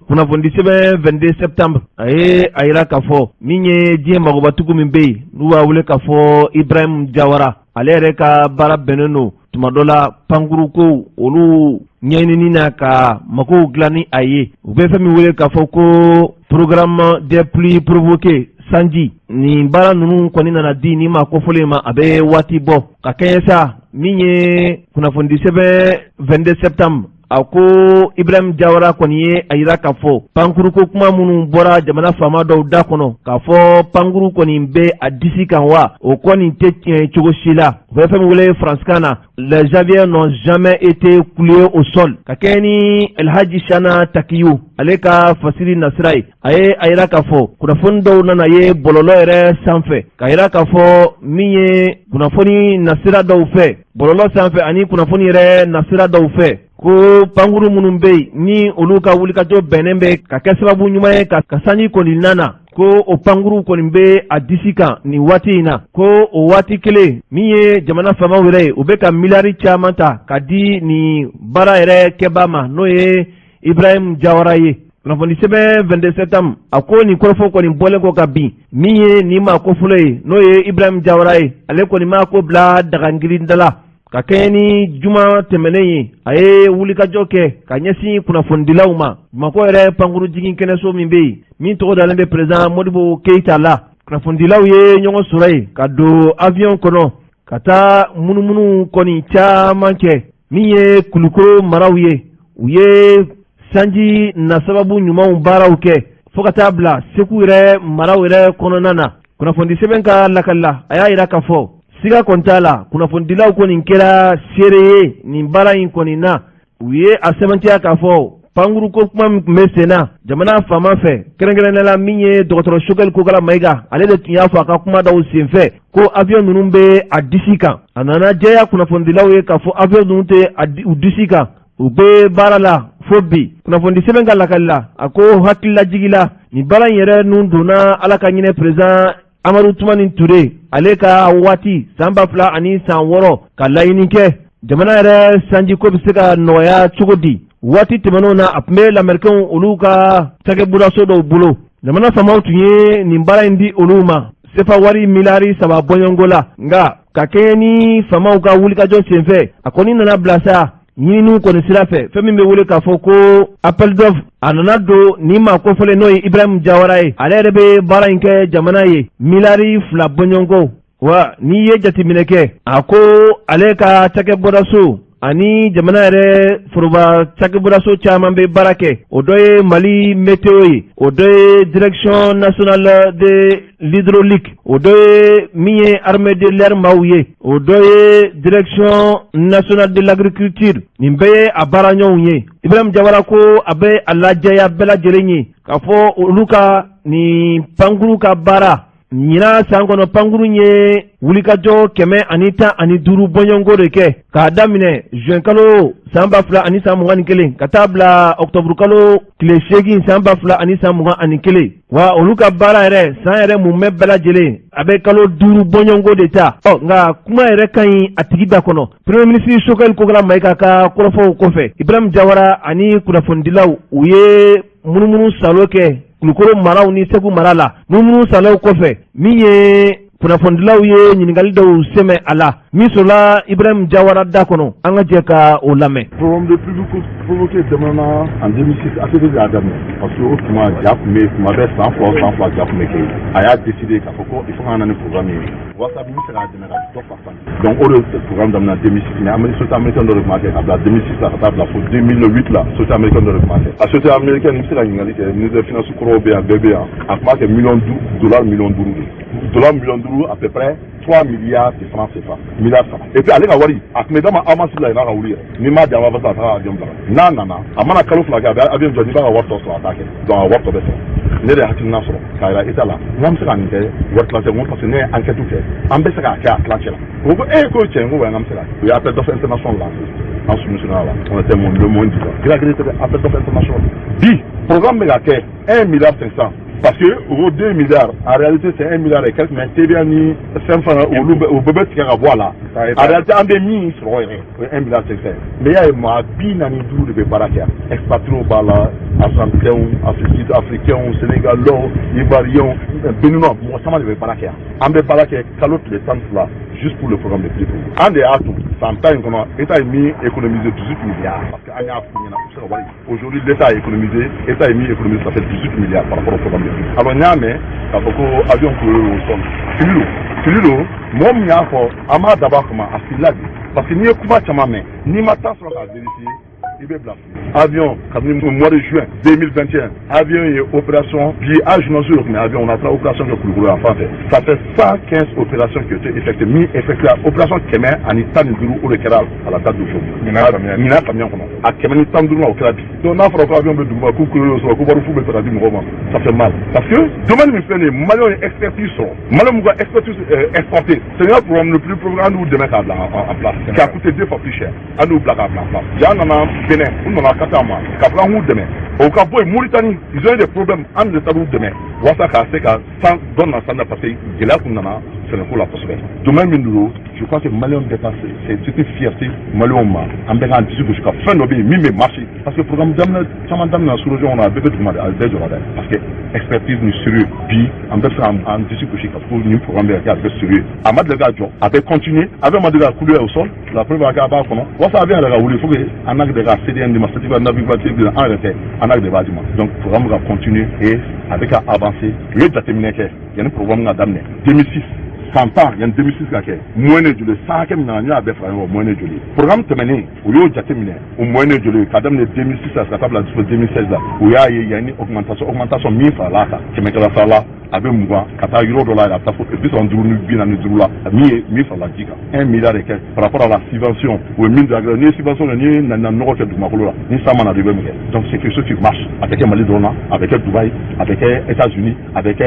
Kunnafoni sɛbɛn 22 septembre, a ye a yira k'a fɔ min ye diɲɛ magobatigiw min bɛ yen n'u b'a wele k'a fɔ Ibrahim Jawara, ale yɛrɛ ka baara bɛnnen don tuma dɔ la pankurukow olu ɲɛɲinini na ka makow dilan ni a ye. U bɛ fɛn min wele k'a fɔ ko programme des pluies provoquées, sanji. Nin baara ninnu kɔni nana di ni maa kofɔlen ma, a bɛ waati bɔ ka kɛɲɛ sa. Min ye kunnafonidi sɛbɛn 22 septembre, a ko Ibrahim Jawara kɔni ye a yira k'a fɔ pankuruko kuma minnu bɔra jamana faama dɔw da kɔnɔ k'a fɔ pankuru kɔni bɛ a disi kan wa, o kɔni tɛ tiɲɛ cogo si la. U bɛ fɛn min wele faransikan na, les avions n'ont jamais été cloués au sol. Ka kɛɲɛ ni Elhaji Shana Takiyu ale ka fasiri nasira ye, a ye a yira k'a fɔ kunnafoni dɔw nana ye bɔlɔlɔ yɛrɛ sanfɛ ka yira k'a fɔ min ye kunnafoni nasira dɔw fɛ bɔlɔlɔ sanfɛ ani kunnafoni yɛrɛ nasira dɔw fɛ ko pankuru minnu bɛ yen ni olu ka wulikajɔ bɛnnen bɛ ka kɛ sababu ɲuman ye ka sanji kɔni nana, ko o pankuru kɔni bɛ a disi kan nin waati in na, ko o waati kelen min ye jamana faamaw yɛrɛ ye, u bɛ ka miliyari caman ta ka di nin baara yɛrɛ kɛbaa ma, n'o ye Ibrahim Jawara ye. Kunnafoni sɛbɛn 22 septembre, a ko nin kɔrɔfɔ kɔni bɔlen kɔ ka bin, min ye nin maa kofɔlɔ ye, n'o ye Ibrahim Jawara ye, ale kɔni m'a ko bila dagangirinda la. Ka kɛɲɛ ni juma tɛmɛnen ye, a ye wulikajɔ kɛ ka ɲɛsin kunnafonidilaw ma Bamakɔ yɛrɛ pankuru jigin kɛnɛso min bɛ yen, min tɔgɔ dalen bɛ président Modibo Keyita la. Kunnafonidilaw ye ɲɔgɔn sɔrɔ yen ka don avion kɔnɔ ka taa munumunu kɔni caman kɛ. Min ye Kulukoro maraw ye, u ye sanji na sababu ɲumanw baaraw kɛ fo ka taa bila Segu yɛrɛ maraw yɛrɛ kɔnɔna na. Kunnafoni sɛbɛn ka lakali la, a y'a yira k'a fɔ siga kɔni t'a la, kunnafonidilaw kɔni kɛra seere ye nin baara in kɔni na. U ye a sɛbɛntiya k'a fɔ pankuruko kuma min tun bɛ sen na jamana faama fɛ, kɛrɛnkɛrɛnnenya la min ye dɔgɔtɔrɔ Choguel Kokala Mayiga, ale de tun y'a fɔ a ka kuma dɔw senfɛ ko avion ninnu bɛ a disi kan. A nana jɛya kunnafonidilaw ye k'a fɔ avion ninnu tɛ u disi kan, u bɛ baara la fo bi. Kunnafoni sɛbɛn ka lakali la, a ko hakililajigi la, nin baara in yɛrɛ nun donna Ala ka ɲinɛ président Amadu Tumani Ture ale ka waati san 2006 ka laɲini kɛ jamana yɛrɛ sanjiko bɛ se ka nɔgɔya cogo di. Waati tɛmɛnenw na, a tun bɛ lamɛrikɛnw olu ka cakɛburaso dɔw bolo. Jamana faamaw tun ye nin baara in di olu ma sefa wari miliyari 3 bɔɲɔgɔnko la, nka Ka kɛɲɛ ni faamaw ka wulikajɔ senfɛ, a kɔni nana bila sa ɲininiw kɔni sira fɛ. Fɛn min bɛ wele k'a fɔ ko appel d'offre, a nana don nin maa kofɔlen, n'o ye Ibrahim Jawara ye. Ale yɛrɛ bɛ baara in kɛ jamana ye miliyari 2 bɔɲɔgɔnko. Wa n'i ye jateminɛ kɛ, a ko ale ka cakɛbɔdaso ani jamana yɛrɛ foroba cakɛbɔdaso caman bɛ baara kɛ. O dɔ ye Mali Météo ye, o dɔ ye Direction nationale de l'hydraulique, o dɔ ye min ye armée de l'air maaw ye, o dɔ ye Direction nationale de l'agriculture. Nin bɛɛ ye a baaraɲɔgɔnw ye. Ibrahim Jawara ko a bɛ a lajɛya bɛɛ lajɛlen ye k'a fɔ olu ka nin pankuru ka baara ɲinan san kɔnɔ, pankuru ye wulikajɔ 115 bɔɲɔgɔnko de kɛ, k'a daminɛ juin kalo san 2021 ka taa bila octobre kalo tile 8 san 2021. Wa olu ka baara yɛrɛ, san yɛrɛ mun bɛ bɛɛ lajɛlen, a bɛ kalo 5 bɔɲɔgɔnko de ta. Ɔ nka kuma yɛrɛ ka ɲi a tigi da kɔnɔ. Premier ministre Choguel Kokalla Maïga ka kɔrɔfɔw kɔfɛ, Ibrahim Jawara ani kunnafonidilaw, u ye munumunu salo kɛ Kulukoro maraw ni Segu mara la. Munumunu salow kɔfɛ, min ye kunnafonidilaw ye ɲininkali dɔw sɛmɛ a la, min sɔrɔla Ibrahim Jawara da kɔnɔ, an ka jɛ ka o lamɛn. Programme de prix provoqué daminɛna en 2006, ATT de y'a daminɛ, parce que o tuma ja tun bɛ yen tuma bɛɛ, san 2 o san 2 ja tun bɛ kɛ yen. A y'a décidé k'a fɔ ko il faut k'an na ni programme ye walasa min bɛ se k'a dɛmɛ ka dɔ fara san. Donc o de programme daminɛ 2006, mais Amérique, société américaine dɔ de tun b'a kɛ ka bila 2006 la ka taa bila fo 2008 la. Société américaine dɔ de tun b'a kɛ. A société américaine, i bɛ se ka ɲininkali kɛ, ministre des finances kɔrɔw bɛ yan, bɛɛ bɛ yan. A tun b'a kɛ miliyɔn dollar miliyɔn 5 de, dollar miliyɔn 5, à peu près 3 milliards de francs CFA, milliards saba. Et puis ale ka wari, a tun bɛ d'a ma avance la yen n'a ka wuli yɛrɛ. N'i m'a di avance la, a taga avion bila. N'a nana, a mana kalo 2 kɛ, a bɛ avion jɔ. N'i b'a ka wari tɔ sɔrɔ, a t'a kɛ. Donc a wari tɔ bɛ sɔrɔ. Ne de ye hakilina sɔrɔ k'a yira État la n k'an bɛ se ka nin kɛ wari tilancɛ, n ko parce que ne ye enquête kɛ, an bɛ se k'a kɛ a tilancɛ la. O ko ee, ko cɛ, n ko wa, an bɛ se k'a kɛ. U ye appel d'offre international lancé, an soumissionné la, on était le moins disant gré gré tɛ appel d'offre international. Bi programme bɛ ka kɛ 1 milliard 500, parce que o 2 milliards, en réalité c'est 1 milliard et quelques, mais TVA ni fɛn fɛn, olu bɛ o bɛɛ bɛ tigɛ ka bɔ a la. En réalité, an bɛ min sɔrɔ yɛrɛ, o ye 1 milliard 500. Mais i y'a ye, maa 45 de bɛ baara kɛ yan. Expatriés b'a la, argentins, sud africains, sénégalais, ivoiriens, béninois, mɔgɔ caman de bɛ baara kɛ yan. An bɛ baara kɛ kalo tile 12 juste pour le programme de prix. An de y'a to san 10 in kɔnɔ, État ye min économiser, 18 milliards, parce que an y'a f'u ɲɛna u bɛ se ka wari. Aujourd'hui, l'État a économisé, État ye min économisé, ça fait 18 milliards par rapport au programme de prix. Alors n y'a mɛn k'a fɔ ko avion kulolen au sol, fili don, fili don. Mɔgɔ min y'a fɔ, an b'a dabɔ a kama, a filila de, parce que n'i ye kuma caman mɛn, n'i ma taa sɔrɔ k'a vérifier, i bɛ bila. Avion, kabini mois de juin 2021, avion ye opération bi a journaliste de tun bɛ avion, on a taara opération kɛ Kulukoro yan fan fɛ. Ça fait 115 opérations qui ont été effectuées, min effectué opération 115, o de kɛra à la date d'aujourd'hui. Ɲinan samiya kɔnɔ, a 115 o kɛra bi. Donc n'a fɔra ko avion bɛ duguma, k'u kulolen sɔrɔ, ko wari fu bɛ ta ka di mɔgɔw ma, ça fait mal, parce que domaine min filɛ nin ye, Maliyɛnw ye expertise sɔrɔ, Maliyɛnw m'u ka expertise exporté. C'est un programme le plus programme, an y'u dɛmɛ k'a bila en place, qui a coûté deux fois plus cher. An y'u bila k'a bila en place. Ja nana Benin, u nana ka taa ma k'a fɔ an k'u dɛmɛ, o ka bɔ yen. Mauritanie, ils ont eu des problèmes, an de taar'u dɛmɛ walasa k'a se ka san dɔ na san na, parce que gɛlɛya kun nana sɛnɛko la kosɛbɛ. Domaine min don, je crois que Maliyɛnw bɛɛ ka, c'est une fierté Maliyɛnw ma. An bɛɛ k'an disi gosi ka fɛn dɔ bɛ yen min bɛ marcher, parce que programme daminɛ caman daminɛ sous région kɔnɔ, a bɛɛ bɛ duguma de, a bɛɛ jɔra dɛ, parce que expertise ni sérieux. Bi an bɛɛ bɛ se k'an disi gosi k'a fɔ ko nin programme bɛ ka kɛ, a bɛ sérieux, a ma deli ka jɔ, a bɛ continuer. Avion ma deli ka couler au sol, la preuve a b'a kɔnɔ. Walasa avion yɛrɛ ka wuli, il faut que ANAC de ka CDN di ma, certificat navigabilité. An yɛrɛ tɛ, ANAC de b'a di ma. Donc programme ka continuer et a bɛ ka avancer. U ye jateminɛ kɛ yanni programme ka daminɛ 2006, san 10 yanni 2006 ka kɛ, moyenne ye joli? San hakɛ min nana, n'i y'a bɛɛ fara ɲɔgɔn kan, moyenne ye joli? Programme tɛmɛnen, u y'o jateminɛ, o moyenne ye joli k'a daminɛ 2006 la ka taa bila 2016 la? U y'a ye yanni augmentation min farala a kan, kɛmɛ kɛmɛ sara la, a bɛ 20 ka taa yɔrɔ dɔ la, a bɛ taa fo 35, 45 la. Min ye min farala ji kan, 1 milliard de kɛ par rapport à la subvention, o ye min don. N'i ye subvention kɛ, n'i ye na nɔgɔ kɛ dugumakolo la, ni san mana don, i bɛ mun kɛ? Donc c'est quelque chose qui marche. A tɛ kɛ Mali dɔrɔn na, a bɛ kɛ Dubaï, a bɛ kɛ États-Unis, a bɛ kɛ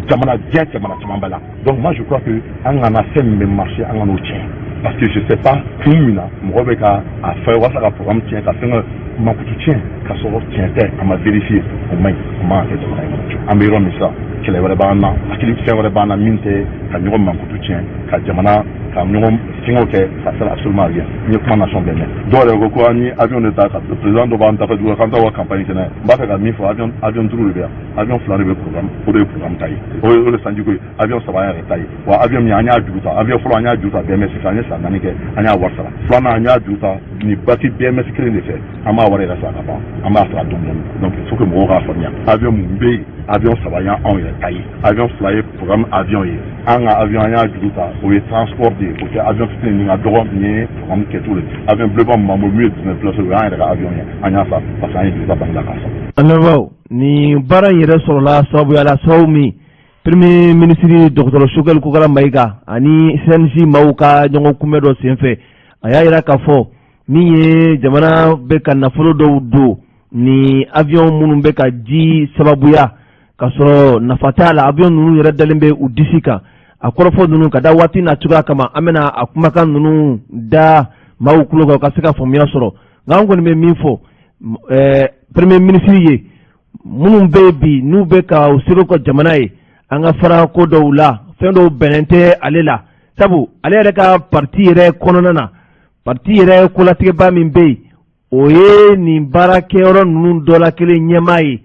jamana diɲɛ jamana caman bɛɛ la. Donc moi, je crois que an kana fɛn min bɛ marcher, an ka n'o tiɲɛ, parce que je sais pas kun min na mɔgɔ bɛ ka a fɛ walasa ka programme tiɲɛ, ka fɛn ka makutu tiɲɛ, ka sɔrɔ tiɲɛ tɛ, a ma vérifier. O man ɲi, o man ka kɛ jamana in kɔnɔ. An bɛ yɔrɔ min sisan, kɛlɛ wɛrɛ b'an na, hakili fɛn wɛrɛ b'an na min tɛ ka ɲɔgɔn mankutu tiɲɛ, ka jamana ka ɲɔgɔn fɛngɛw kɛ, ça sert absolument à rien. N ye kuma nation bɛɛ mɛn. Dɔw yɛrɛ ko ko an ye avion de ta ka président dɔ b'an dafɛ dugu la, k'an t'aw ka campagne kɛ n'a ye. N b'a fɛ ka min fɔ, avion duuru de bɛ yan. Avion fila de bɛ programme, o de ye programme ta ye, o ye o de sanjiko ye. Avion saba an yɛrɛ ta ye. Wa avion min, an y'a juru ta. Avion fɔlɔ, an y'a juru ta BMS fɛ, an ye san 4 kɛ, an y'a wari sara. Filanan, an y'a juru ta nin bâti BMS kelen de fɛ, an b'a wari yɛrɛ sara ka ban, an b'a sara dɔɔni dɔɔni. Donc il faut que mɔgɔw k'a faamuya, avion mun bɛ yen, avion saba y'anw yɛrɛ ta ye, avion fila ye programme avion ye. An ka avion, an y'a juru ta, o ye transport de ye, o tɛ avion fitinin. Nin ka dɔgɔ, nin ye programme kɛcogo de. Avion bilenman min b'an bolo, min ye 19 places, o y'an yɛrɛ ka avion ye, an y'a san parce que an ye juru ta banque la k'a san. An lamɛnbaaw, nin baara in yɛrɛ sɔrɔla sababuya la, sababu min premier ministre dɔgɔtɔrɔ Choguel Kokalla Maïga ani CNJ maaw ka ɲɔgɔn kunbɛn dɔ senfɛ, a y'a yira k'a fɔ min ye jamana bɛ ka nafolo dɔw don ni avion minnu bɛ ka ji sababuya ka sɔrɔ nafa t'a la, avion ninnu yɛrɛ dalen bɛ u disi kan. A kɔrɔfɔ ninnu ka da waati n'a cogoya kama, an bɛna a kumakan ninnu da maaw tulo kan, u ka se ka faamuya sɔrɔ. Nka an kɔni bɛ min fɔ premier ministre ye, minnu bɛ yen bi n'u bɛ ka u seko ka jamana ye, an ka fara ko dɔw la, fɛn dɔw bɛnnen tɛ ale la, sabu ale yɛrɛ ka parti yɛrɛ kɔnɔna na, parti yɛrɛ kolatigɛba min bɛ yen, o ye nin baarakɛyɔrɔ ninnu dɔ la kelen ɲɛmaa ye.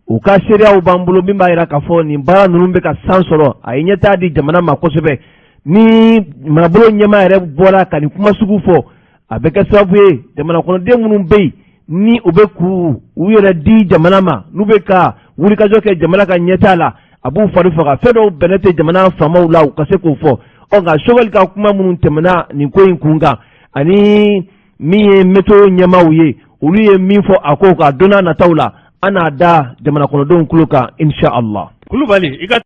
U ka seereyaw b'an bolo min b'a jira k'a fɔ nin baara ninnu bɛ ka san sɔrɔ, a ye ɲɛtaa di jamana ma kosɛbɛ. Ni marabolo ɲɛmaa yɛrɛ bɔra ka nin kuma sugu fɔ, a bɛ kɛ sababu ye jamana kɔnɔden minnu bɛ yen ni u bɛ k'u u yɛrɛ di jamana ma, n'u bɛ ka wulikajɔ kɛ jamana ka ɲɛtaa la, a b'u fari faga. Fɛn dɔw bɛnɛ tɛ jamana faamaw la u ka se k'o fɔ. Ɔ nka Choguel ka kuma minnu tɛmɛna nin ko in kun kan, ani min ye météo ɲɛmaaw ye, olu ye min fɔ a ko kan, don n'a nataw la, an n'a da jamana kɔnɔdenw tulo kan, insha Allah. Kulubali i ka.